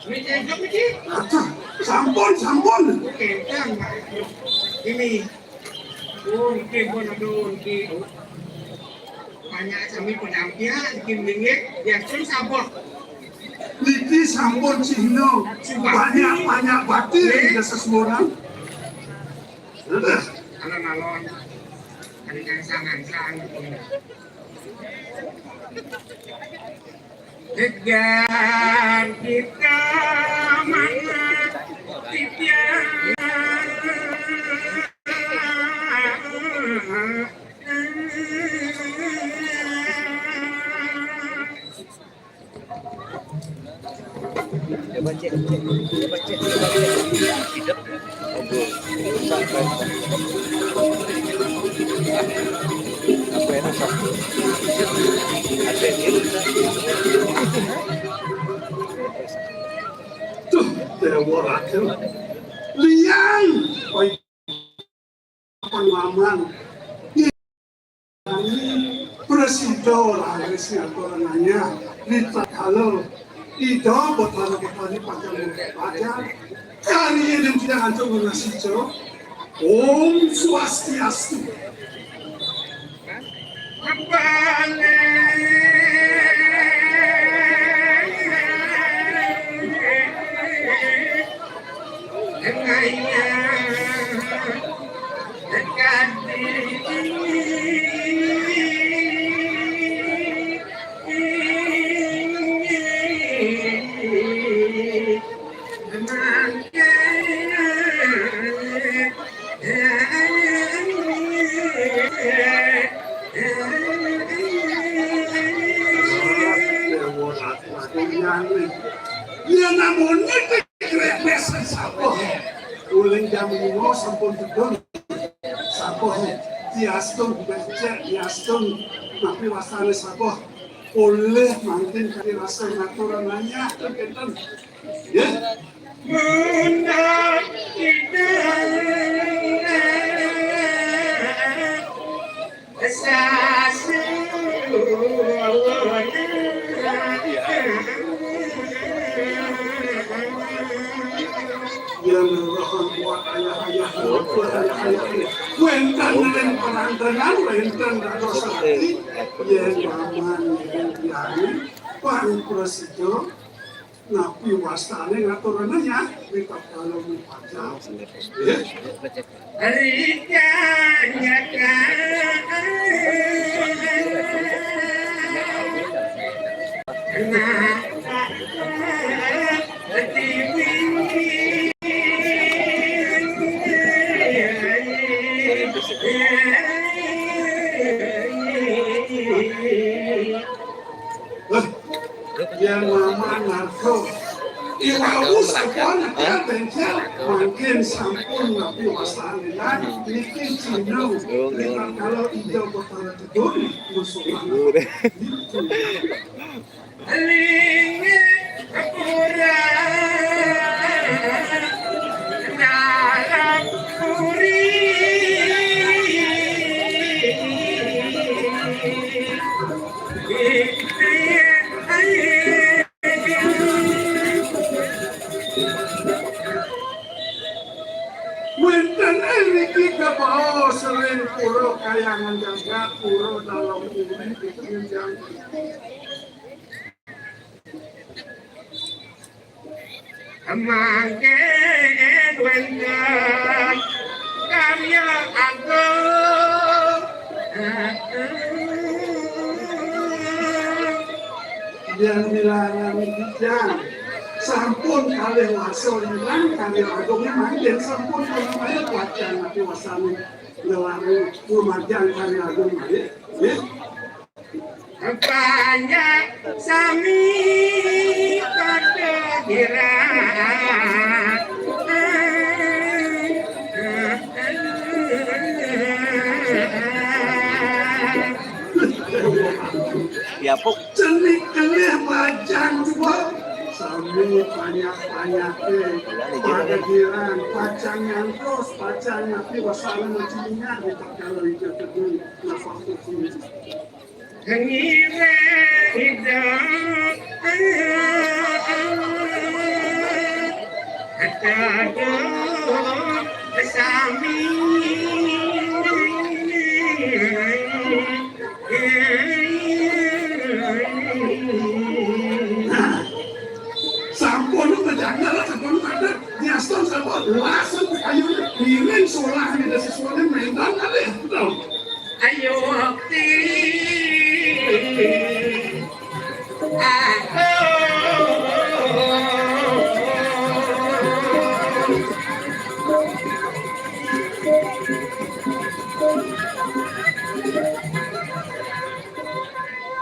Becik, becik. Aduh, sampun, sampun. Oke, kan, Pak. Ini. Oh, nggih, pun, aduh, nggih. Banyak sami penampilan, nggih, nggih, nggih. Ya, terus apa? Niki sampun cihna. Sumpah. Banyak, banyak batin. Nggih. Kita sesuunan. Alon-alon. Kali kangsang-kangsang. Tegar kita mana titiang. Coba cek, cek, coba cek, coba cek. Hidup. Aduh, rusak, Bang. Apa yang rusak? Ada yang rusak. Tuh, dewa raja. Liang. Oi. Panglaman. Prasida raris ngaturang ayah, ritatkala Ida Betara Betari pacang pacang, kari yen tidak antuk ngasih. Om Swastiastu. Yen namune krepes sapa? Uling jam lima sampun tedun. Sapa? Diastung becek, diastung. Napi wastane sapa? Oleh mangkin kari rasa ngaturang ayah kenten. Ya. Mundut kita. Sasuwun Rohan kuat ayah-ayah, kuat ayah-ayah. Wénten ring pangantenan, wénten dados sakti, yén Maman Hyang pang prasida, napi wastané ngaturana ya, ritatkala mupajal. Nggih. Lah, yén Maman ngarsa, iwau sampun akéh béncél, mangkin sampun napi wastané. Lan niki jineng, ritatkala Ida Batara Tedun, musuh. Linggih pura dalam puri. Wénten iriki kabaos ring pura Kahyangan Jagat, pura dalam puri. Mangkin wénten karya agung. Yén wilangan titiang sampun kalih wasa wilangan karya agungé mangkin sampun panemaya pacang napi wasané nglarang rumajan karya agung malih. Nggih. Banyak sami pada girang. Ya, Puk. Cenik kelih pacang coba. Sami banyak-banyaké pada girang, pacang nyantos, pacang napi wasané macilingan di tatkala Ida Tedun. Ngiring Ida Tedun sami. Sampun kejanggalan, sampun ada diaston, sampun langsung ke kayu, ngiring solah Ida Siswané mental kalih. Ayo, ti. Aku.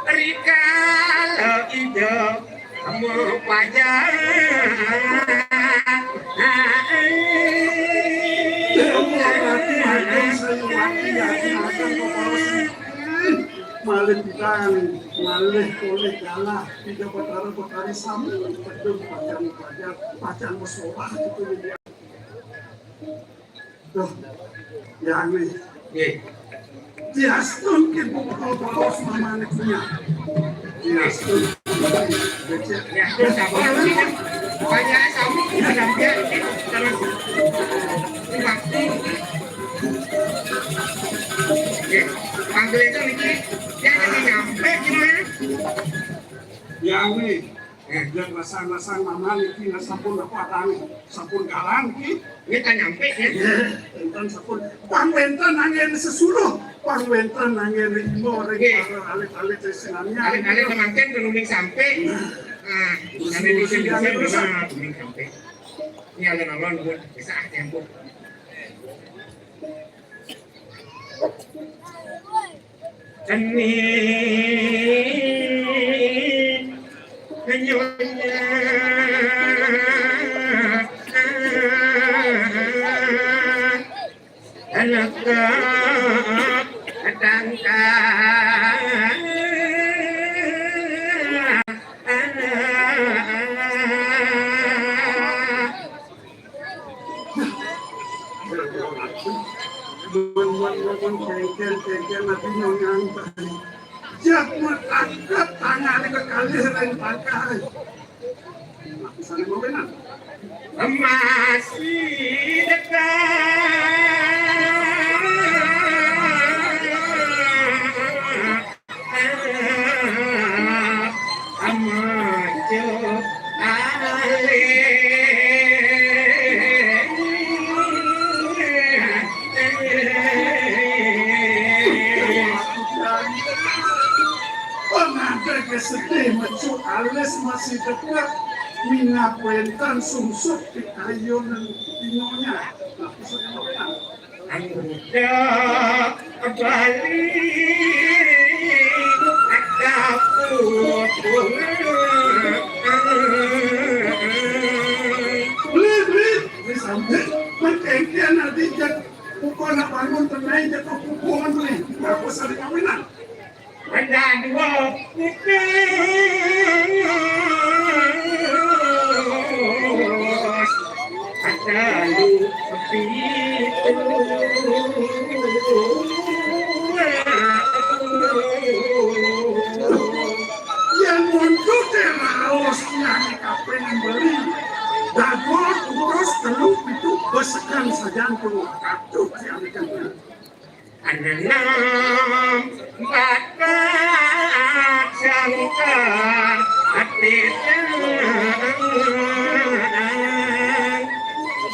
Rikala Ida Kamu pajar. Malih pidan, malih polih galah, Ida Batara Batari sami tedun pacang pajar, pacang masolah gitu. Duh, ya nggih. Nggih. Diastun ki buka baos mamané punya. Diastun. Becek. Diastun sabar. Banyak sami kita sampai terus. Waktu. Nggih. Panggil itu niki, ya, jadi nyampe gimana? Ya nggih. Eh, yen rasang-rasang Maman niki sampun apa adang, sampun galang niki. Nggih, ta nyampe, ya. Nggih, wénten sampun. Pang wénten anggén sesuluh, pang wénten anggén rima ring para alit-alit ring sinamian. Alit-alit mangkin durung sampe. Nah, durung sampe. Ini alon-alon nuwun, bisa ah, tempo. Seni nyonya anak tangka. Mun, mun, mun, mun, kengken, kengken, nabi nyongang tadi. Jak mun angkat tangan kekalih ring pangkal. Nah, misalnya mau benar. Masih dekat. Ama cuk alih. Pengantin sedih, macu alis masih dekat. Minyak kuentan sungsut di kayun dan pinyonya. Aku sudah Anda balik dapur. Beli, beli, disambil. Perkengkian nanti jat pukul nak bangun tenai jatuh pukul beli. Aku sari kawinan. Ada dua putus. Ada lu pitu. Yang muncul teh raos yang kapen beli. Dagol terus telu pitu besekan sajan tu. Aduh, yang kena. Ananam bakat sangkar ati tenang.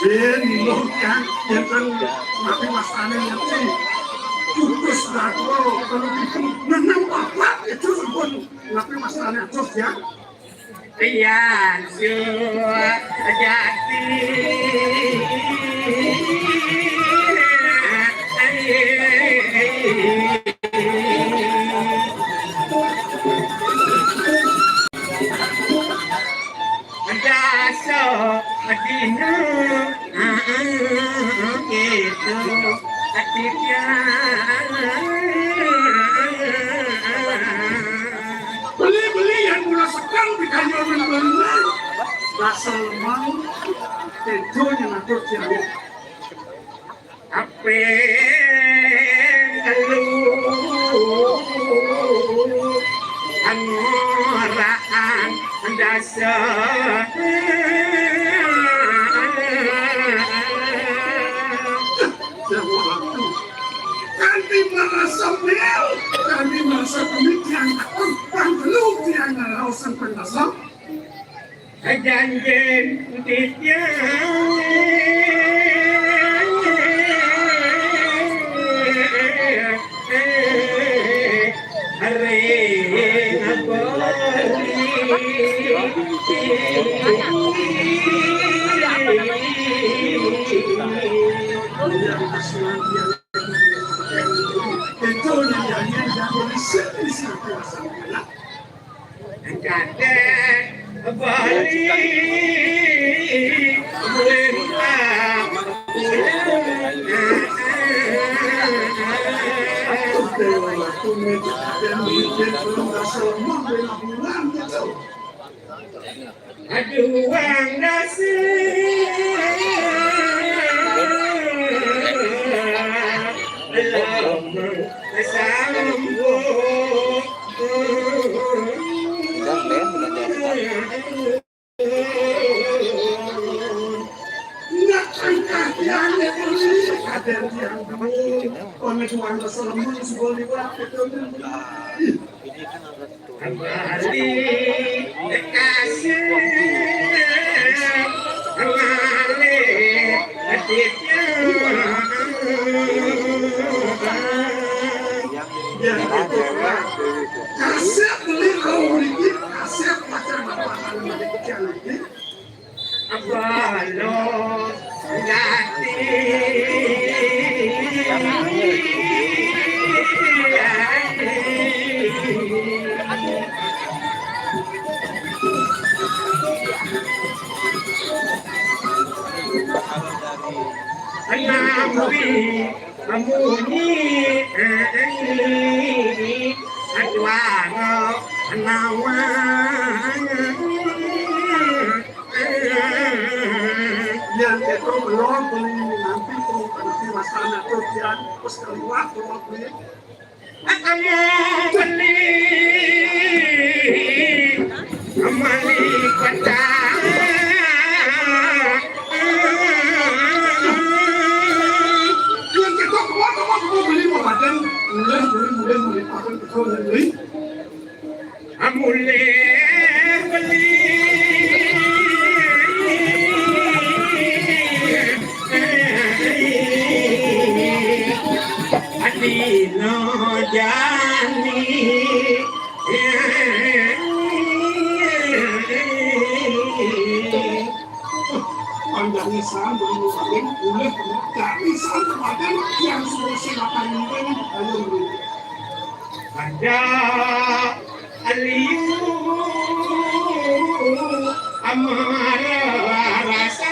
Jen, loh, kan, jantan mati masane ngerti. Putus dagol kalau gitu, nenang bakat itu pun mati masane terus ya. Pian sujati. Dasa dina. Gitu. Ati pian. Beli-beli yang mula sekang di kayunan berenang. Dasar lemang. Tentunya ngatur tiang. Ape telu angoraan dasar. Kanti merasa beliau, kanti merasa pemikiran, bang lu tiang ngalawasan pengasam. Janjen titiang ring boli. Itu yang jangan jangan di sini satu. Kadek balik lintang pulang. Aduh, Dewa Ratu, Meja Aden, Meja Turun, Rasul, Mambela, Bulan, gitu. Aduh, Wang Dasi. Belum kesambung. Nak angkat yang ini, ada yang dulu. Pengetahuan keselamatan sebuah liwat, kita. Kembali kasih kembali adiknya. Kasih beli kau dikit, kasih pacar bapak lagi. Abalo. Nabi munyi aduh nawang. Yang itu belum beli nanti tuh, nanti masanya tuh dia terus kaliwat tuh beli. Aku mau beli, beli pecah. Oleh beli adina jani. Panjangnya sandung paling oleh kami sandung paling yang suruh silakan mungkin ayo. Ada aliu amara rasa.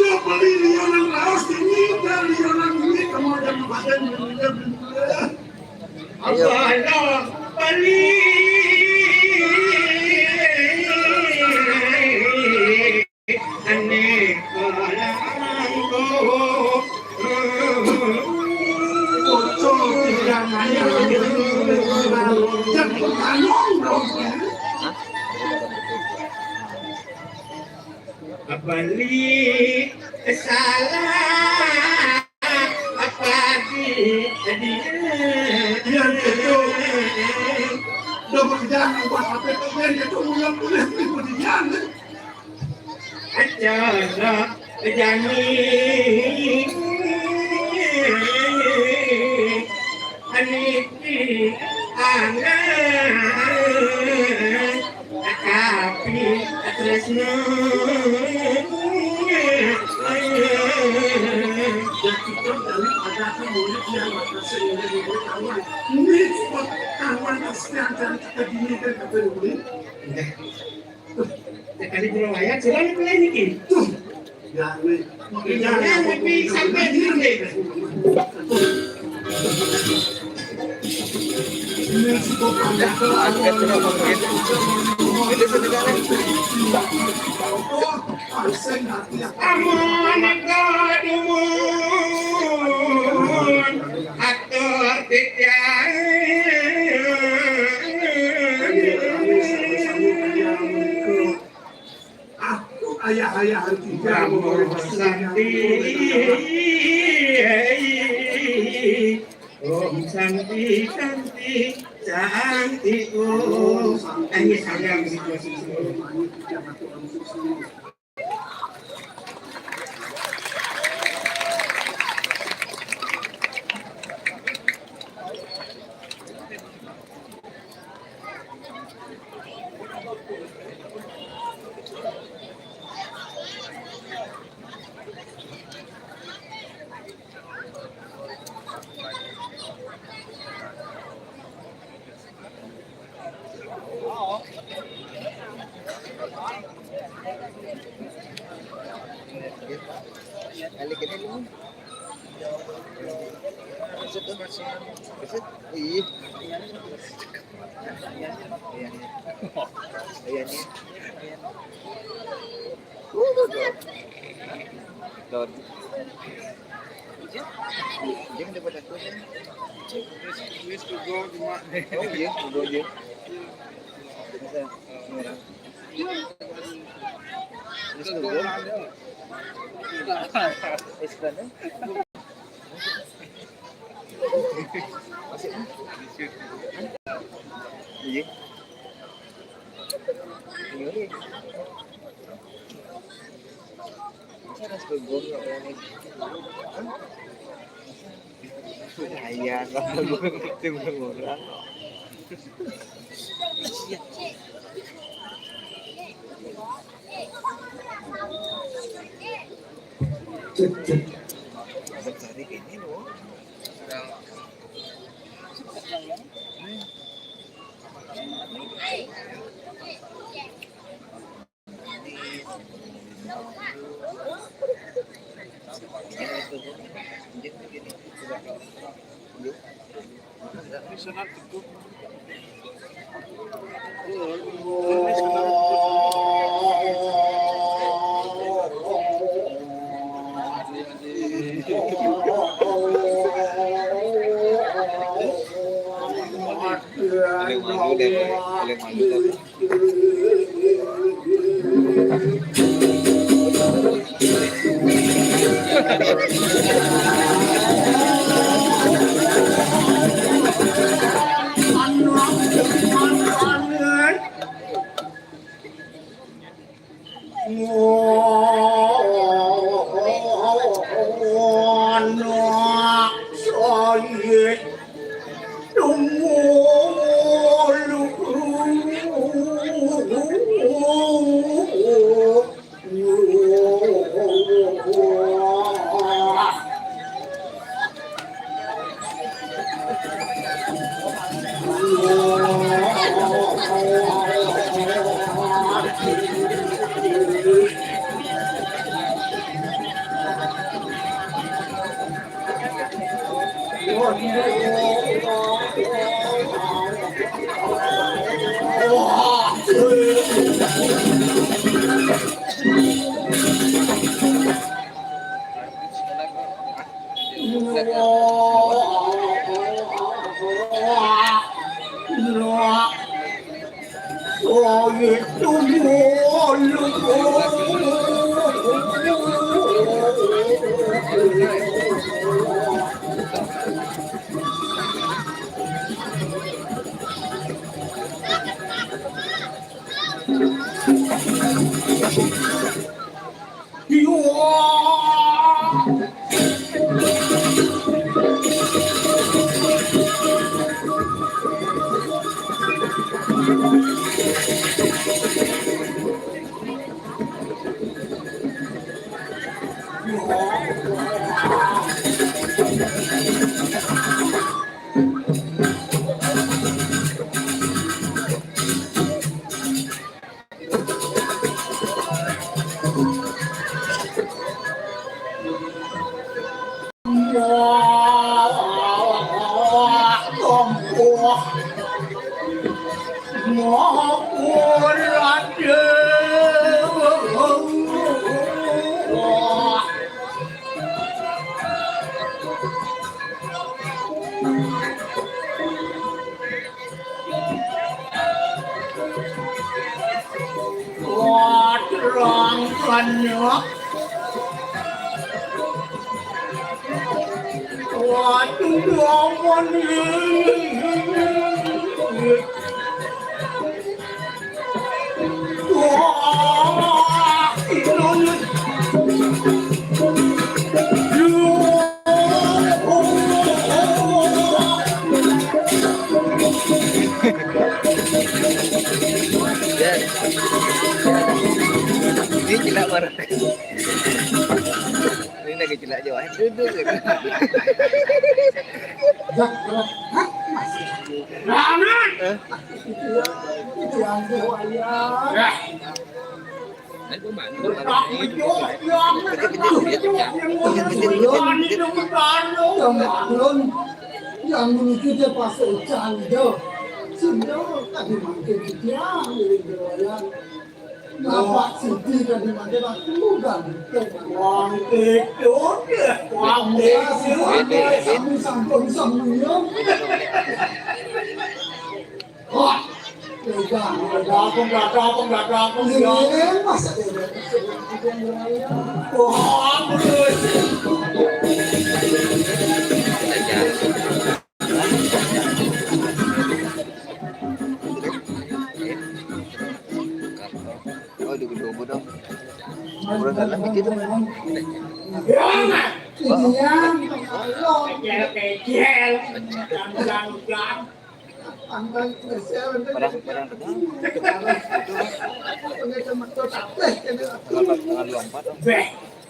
Dia beli lianan ras ini dan lianan ini kemudian badan meninggal. Abana beli ane kalangko. Beli salah apa di dia? Dia itu udah berjalan buat apa itu dia itu mulai mulai itu dia. Acara jani aniki angan tapi tresno. Jadi kita dari ada murid yang mata sehingga murid kawan. Ini buat kawan Kristen dan kita dini dan kita murid. Sekali dua ayat, sila ni pula niki. Tuh. Ya, ni. Ini tapi sampai ni. Ini cukup panjang. Itu sebenarnya. Amun gadumun atur titiang. Aku ayah-ayah tiga Ramo Santi. Om Santi, Santi, Santi Om. Ini saya mesti. Balik ini lu. Maksud tuh. Maksud? Ih. Iya, iya. Iya, iya. Lord. Jangan dapat aku kan. Oh iya, gue aja. Bisa. Terus tuh gue. Terus kan? Masih. Iya. Iya. Masa harus ke gong ya, orang ini? Hah? Masa? Ayah, kalau gong itu orang. Cek, cek. Cari ini loh. Paling malu deh, paling malu deh. Wah, terang banyak. Waduh, ya ampun. Wah, ini. Ya. Ini gila banget. Ini lagi gila aja, wah. Duduk gitu. Hah? Yang bangun, yang menuju dia pasuk hujan itu. Sehingga tadi makin dia miring keroyan. Bapak Siti tadi makin aku dan Wong itu, wong itu. Kami sampun semuyung. Wah, pegang. Ada apa, nggak ada apa, nggak ada apa, ya. Ini masa dia. Wah, betul. Oh, di gedung dong. Udah dalam dikit. Iya, Mak. Iya. Kecil, kecil. Jangan, jangan. Pangkal kecil. Padang, padang tengah. Pakai kacamata capek, kena aku. Kenapa tengah lompat dong? Beh,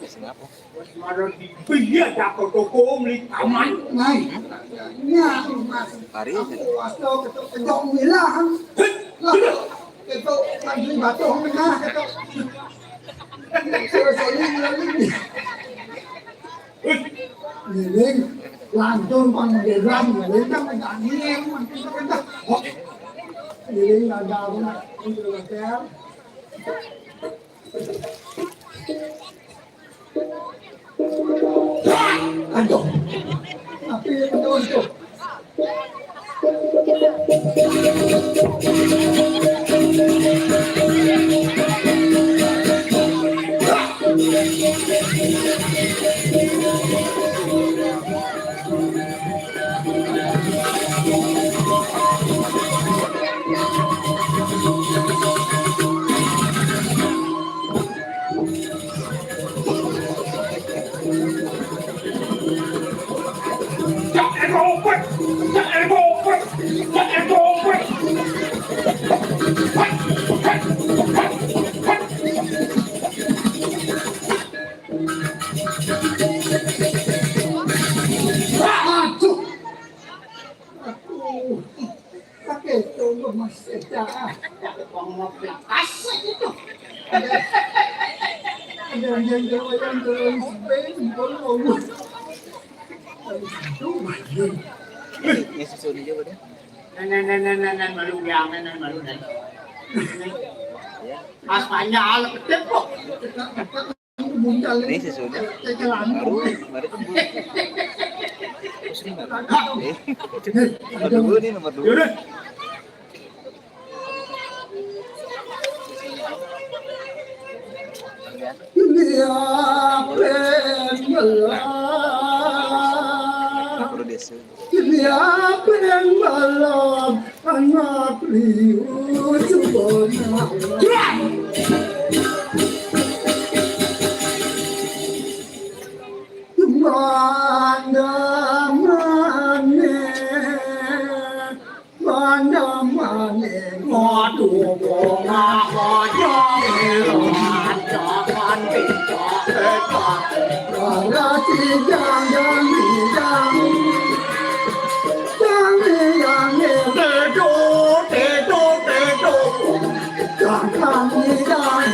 Singapura. Mara dibiar tak toko beli taman. Nah, ini aku, Mas. Hari Aku wasto ketok kenyong bilang. Lah, ketok mandi batu tengah, ketok. Suruh saya lagi. Ngiling, langsung panggilan, ngiling kan nggak ngiling, makin kencang. Hop. Ngiling ada apa, Mas? Untuk hotel. Aduh. Tapi itu untuk Cak ekopet, cak ekopet, cak ekopet. Mas, eh, ah, wong mau bekas itu. Ada, ada yang jalan-jalan sepeda, pun mau. Aduh, aduh. Ini susunya juga deh. Nah, nah, nah, nah, nah, nah, malu yang, nah, nah, malu, nah. Ya. Mas panjang, alat gede kok. Ini susunya. Baru, baru kan belum. Terus ini baru. Eh, nomor dua nih, nomor dua. Yaudah. Produser. Mana, mana, mana, waduh, bunga bojong, jangan tidak, para sidang dan sidang, yang yang tedo, tedo, tedo, jangan tidak,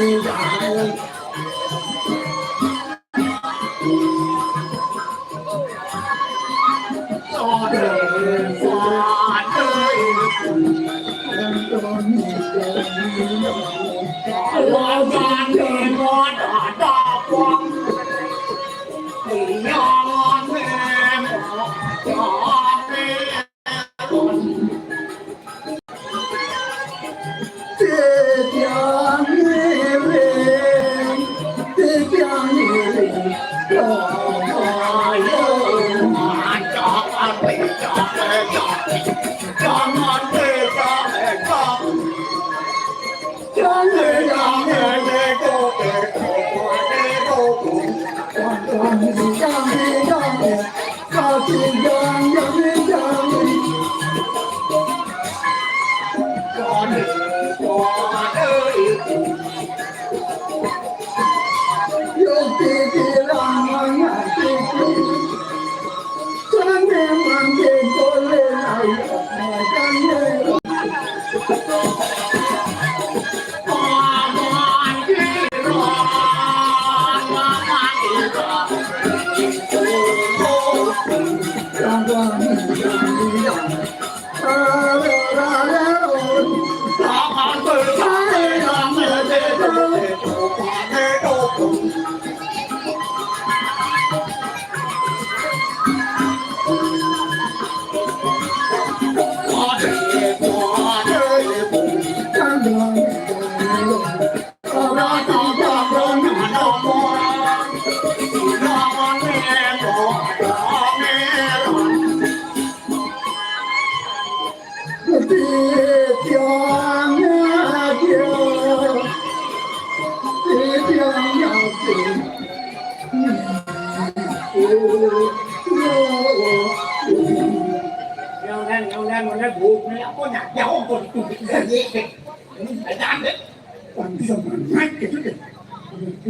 Jangan kan,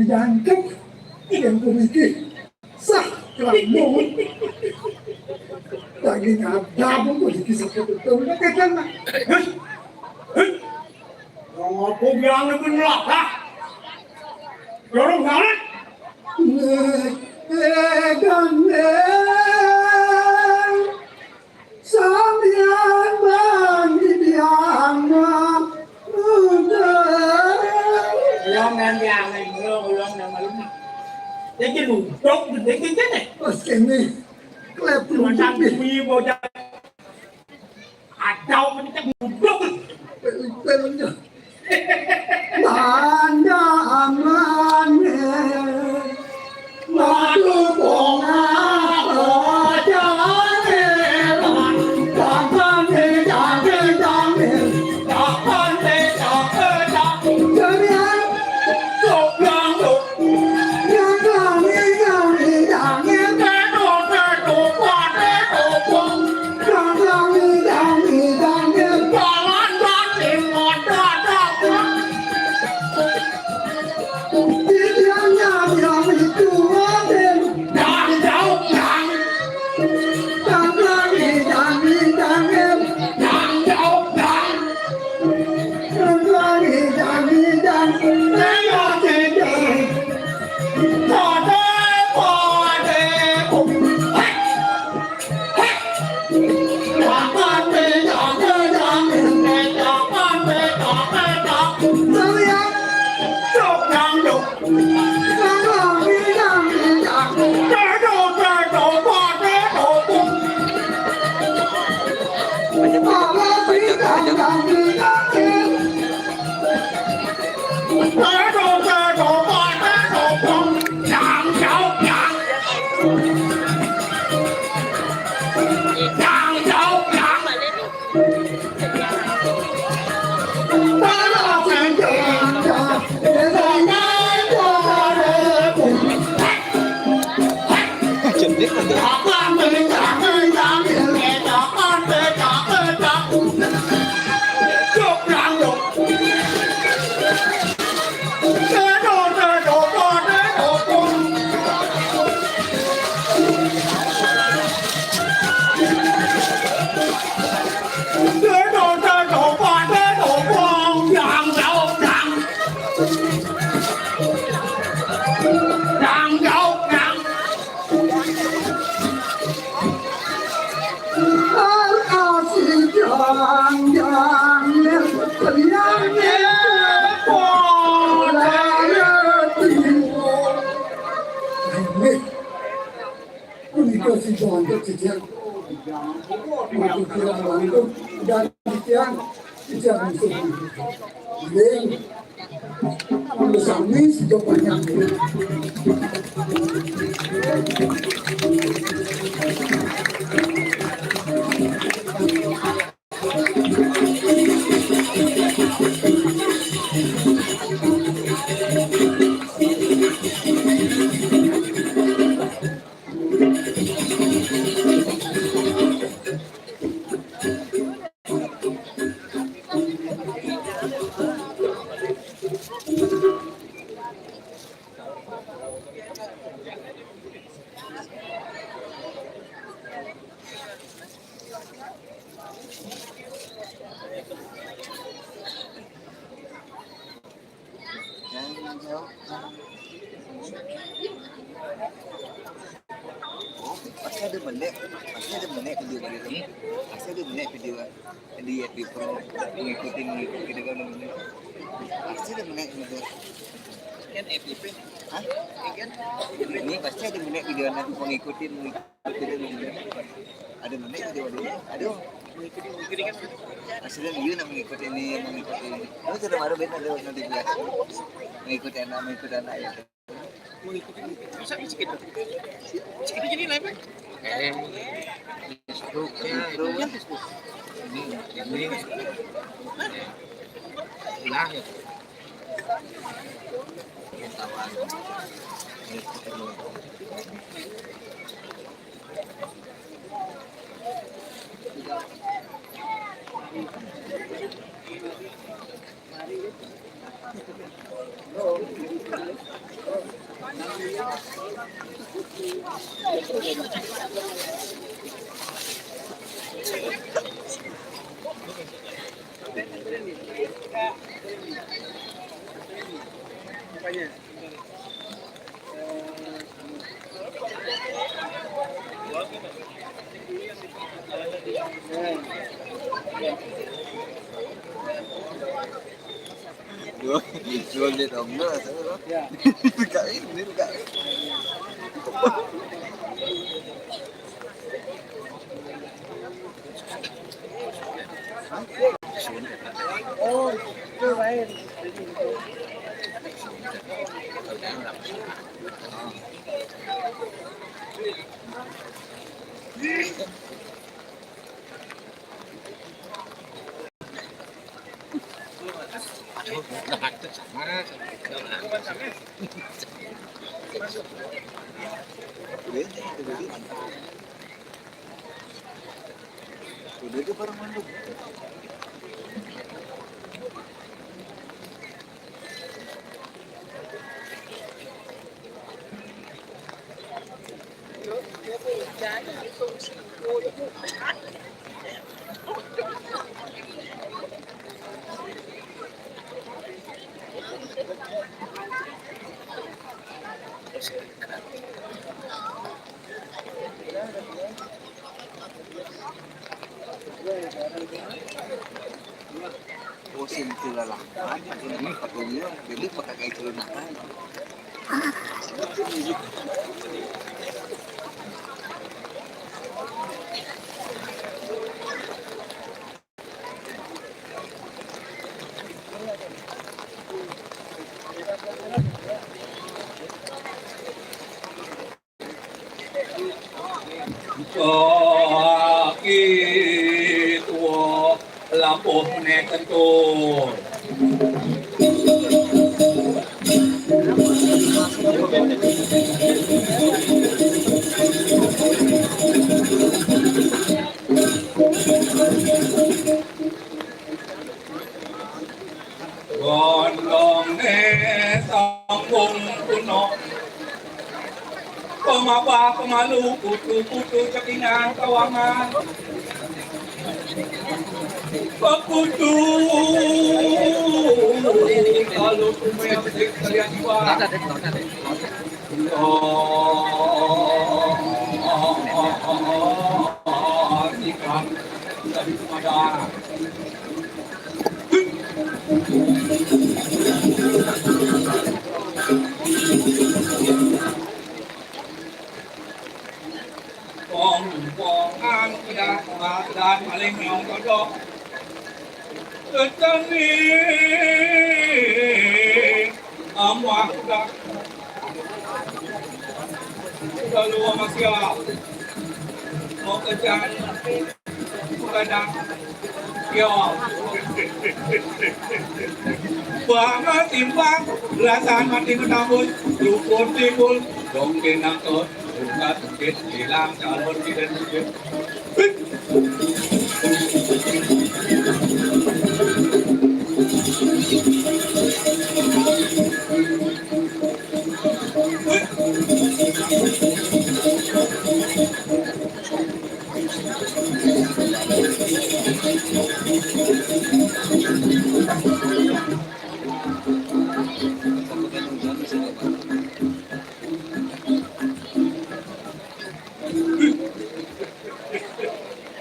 jangan kan, tidak memiliki sah kelamun. Daging ada pun memiliki satu betul. Kadang, hei, hei, yang aku bilang itu nolak, ha? Dorong banget. Sampeyan bang di tiang. Udah. Yang nang tiang, yang nang malu. Jadi nuduk, jadi gini. Pas ini, klep. Macam kuwi bocah. Ada apa kita nuduk? Pelnya. Mana amane? Waduh, bunga, bojone, lan, lan, lan, lan, lan, lan, lan, lan, lan, lan, lan, Punika sida antuk cicing. Punika kirang langkung dan titiang, titiang musuh. Ring, mangga sami sida panjang. Oh, pasti ada menek, pasti ada menek video kali ini. Pasti ada menek video, di F B Pro, mengikuti, mengikuti gitu kan namanya. Pasti ada menek gitu. Kan F B P. Hah? Kan ini pasti ada menek video anak mengikuti, mengikuti. Ada menek di waduh. Aduh. Maksudnya, iya, nak mengikuti ini, mengikuti ini. Kamu sudah baru beda ada notifikasi. Mengikuti anak, mengikuti anak ya. Mengikuti, mengikuti. Bisa sedikit. Sedikit jadi live. Eh, itu, itu. Ini, ini. Nah, ya. Dua, dua menit dong, dua, satu, dua. Ya. Buka ini, buka. Oh, itu lain. Udah itu barang manduk. Musim tilalang, ini katanya, jadi pakai celana. Kaki tua Lampuh menéh kentul. Gondongné sambung punok. Pemabah pemalu, kutu-kutu cekingan kawangan. Pekutu kalau kumel sekalian jiwa. Sikap dari pemadam. Pong-pongan tidak madan maling nyong kodok. Ketani amuah udah. Udah lu sama siap. Mau kerja. Kadang. Yo. Banget timbang, belasan mati menambut, syukur timbul, dong kenang tot, buka tukit, hilang calon tidak mungkin.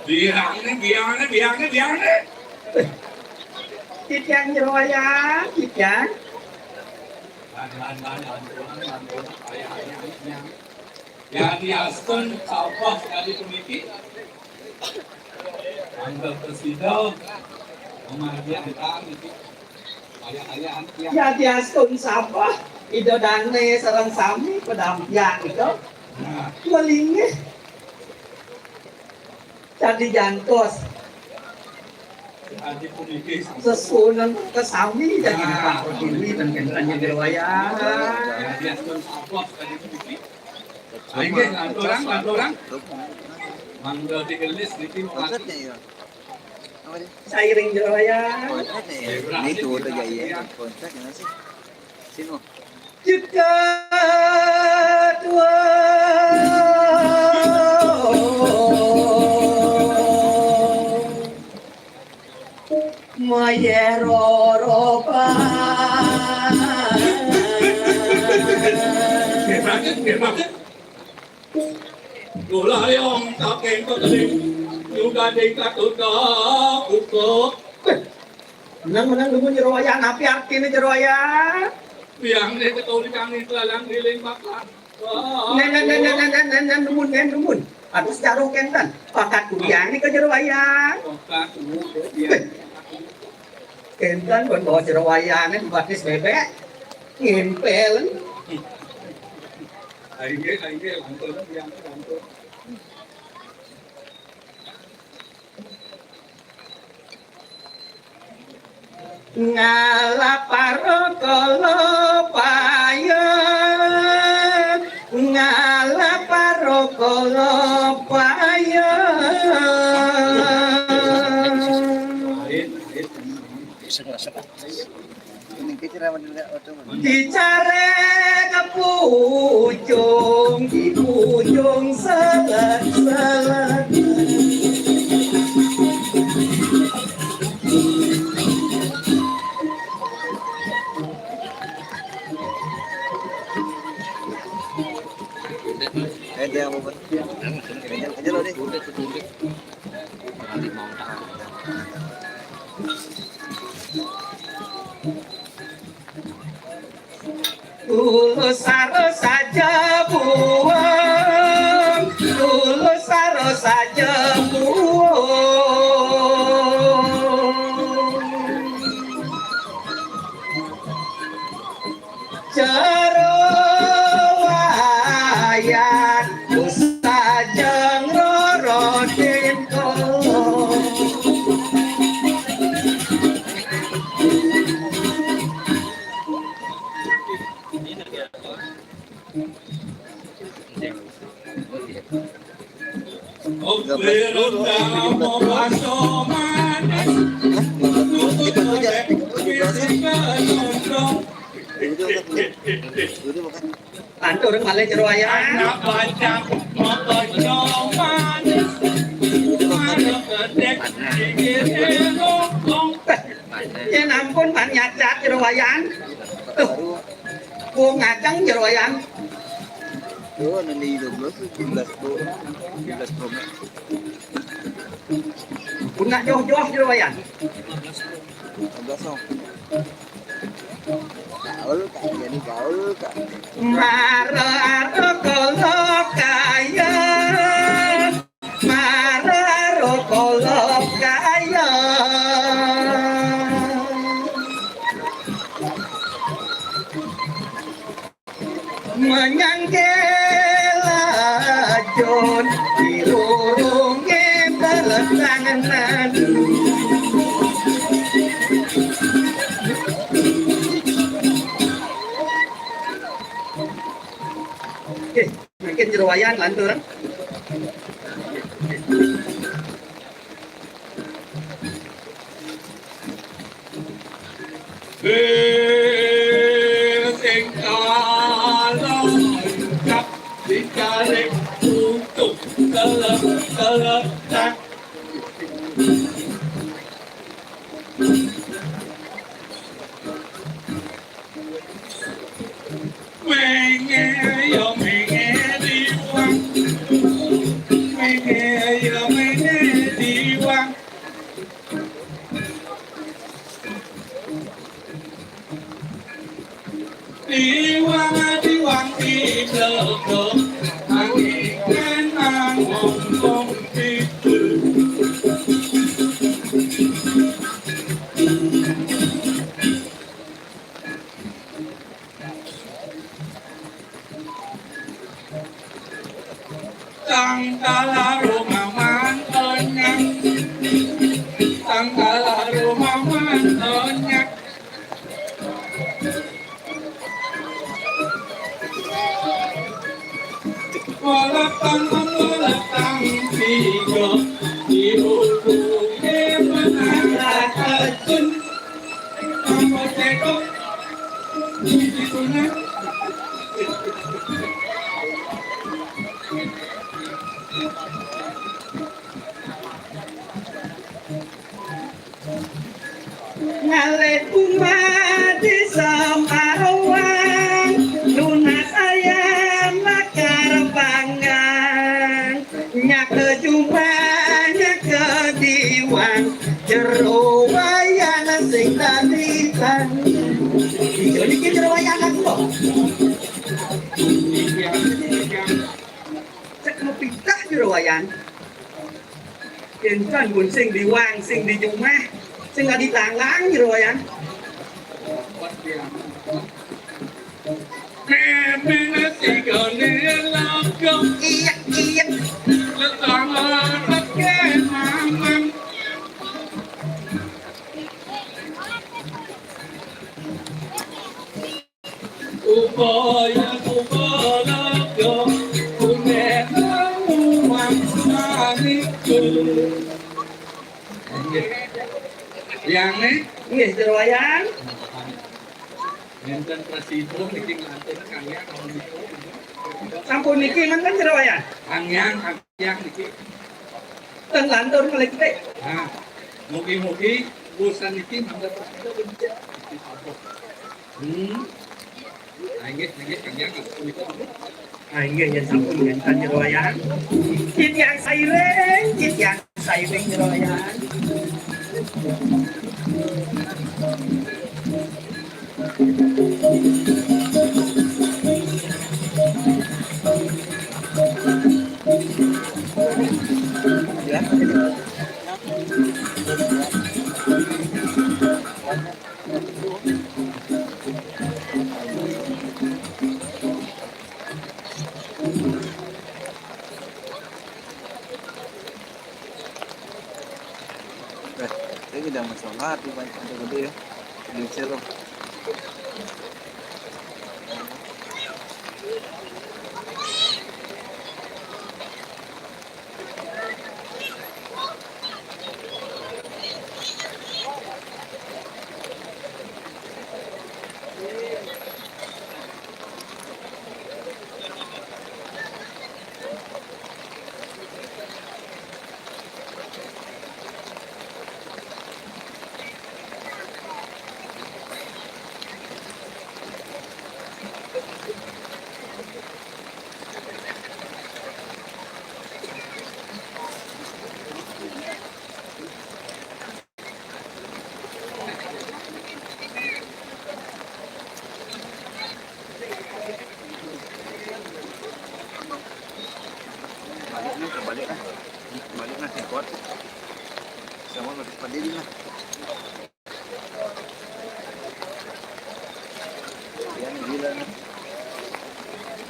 Biang né, biang né, biang né, biang né. Titiang Jero Wayan, titiang. Lan, lan, lan, lan, lan, lan, lan, lan, lan, lan. Ya, diastun sabeh kadi puniki. Mangda prasida, pamargi angkang niki. Ayah-ayahan tiang. Ya, diastun sabeh, Ida Dané sareng sami padampiang nika. Nah. Malinggih. Candi Jantos. Adi puniki sampun. Sesuunan kasami daging. Nah. Pak Pertiwi dan Kénten Jero Wayan. Nah, diastun sabeh kadi puniki. Inggih, lanturang, lanturang. Mangga digelis niki. Konsepnya ya. Apa dia? Sairing Jero Wayan. Konsepnya ya. Ini tuh udah ya, iya. Konsepnya sih. Sini. Cekak tua. Mayéh roropan. Nggih, mangke, nggih, mangke. Kula yong saking kekeling, nyugading katunda utuh. Menang, menang, dumun Jero Wayan, napi artiné Jero Wayan? Biang né keturi kang ing kelalang liling pakan. Nén, nén, nén, dumun, nén, dumun. Atus jaruh kénten. Pakat kudiang nika Jero Wayan. Pakat kudiang. Wéh. Kénten pun bawa Jero Wayané batis bébék. Ngémpél. Ayo, ayo, lantur, yang lantur. Ngalap parokala paya, ngalap parokala paya. Dicaré ka pucung, di pucung selet-selet. Eh, dia apa, Bang? Kejar, kejar, Odi. Tulus sareng saja buang, tulus sareng saja buang. Jero Wayan, usah jeng roro tinto. Lantur malih jero wayan. Anak bajang makajo manis. Anak gedek gigir longkong. Yén ampun pan nyacat jero wayan. Tuh. Wong ngaceng jero wayan. Tuh, anu di dua belas, tujuh belas Pro, tujuh belas Pro Max. Pun nak joh-joh jero wayan. Lima belas, Om. Gaul, Kak. Jadi gaul, Kak. Mara kala kaya. Mara kala kaya. Menyang kelajun dirurunge belesangan. Oke, mungkin jero wayan lantur. Sing kala dicari untuk kelek-kelek. Menge ya menge diwang. Menge ya menge diwang. Diwang, diwang, diblebok, angin kenang, wong-wong tidur. Tangkala rumaman onyang. Tangkala rumaman onyang. Walatang, walatang tiga. Dihukumnya menang. Apa cekok? Di sunat. Ngalih umadi samarwang, lunas ayam lakar panggang, nyaka jumah, nyaka diwang, jero wayan sing talitang. Iya, niki jero wayan aku kok. Cek mepitah jero wayan. Kéncan pun sing diwang, sing dijumah, sing adi tanglang jero wayan. Memang tiga ni lagu. Iya, iya. Letama pakai mamang. Upaya kupalaga, punek lamuan maniku. Yang ni? Nggih, jero wayan. Enten prasida niki nglantur kang yang niku. Sampun niki menten jero wayan. Kang yang, kang yang niki. Ten lantur malih ketik. Nah, mugi-mugi urusan niki mangga prasida becik. Hmm. Ah, inggih, inggih, Kang Yang, punika, Bu. Ah, inggih, yen sampun wénten jero wayan. Titiang sairing, titiang sairing jero wayan. Ya. Eh, saya udah masalah di banyak ada gede ya. Di Ciro.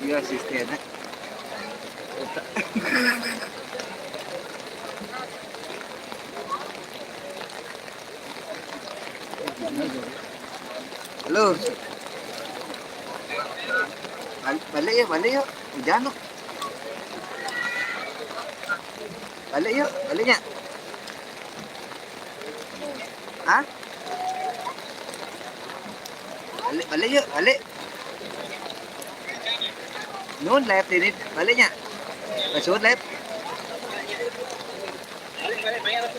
Iya, asisten. Halo. Bal-, balik yuk, balik yuk. Hujan tuh. Balik yuk, baliknya. Hah? Balik, balik yuk, balik. Nun left ini, baliknya. Masuk left.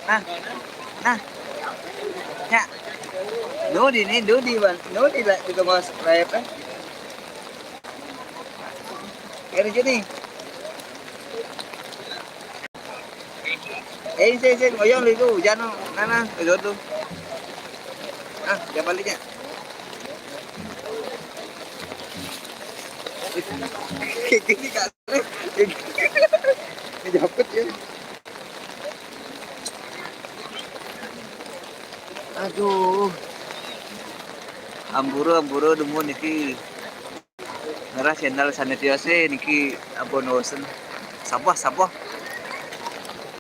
Nah. Nah. Ya. Nun ini, nun di, nun di, di tengah left, eh. Kiri sini. Eh, sih, sih, ngoyong itu hujan, no. Nah, nah, itu tuh. Ah, dia baliknya. Kayak gini, Kak. Ini dapet ya. Aduh. Amburu, amburu, demu niki. Ngerah channel sanitio sih niki abon osen. Sabar, sabar.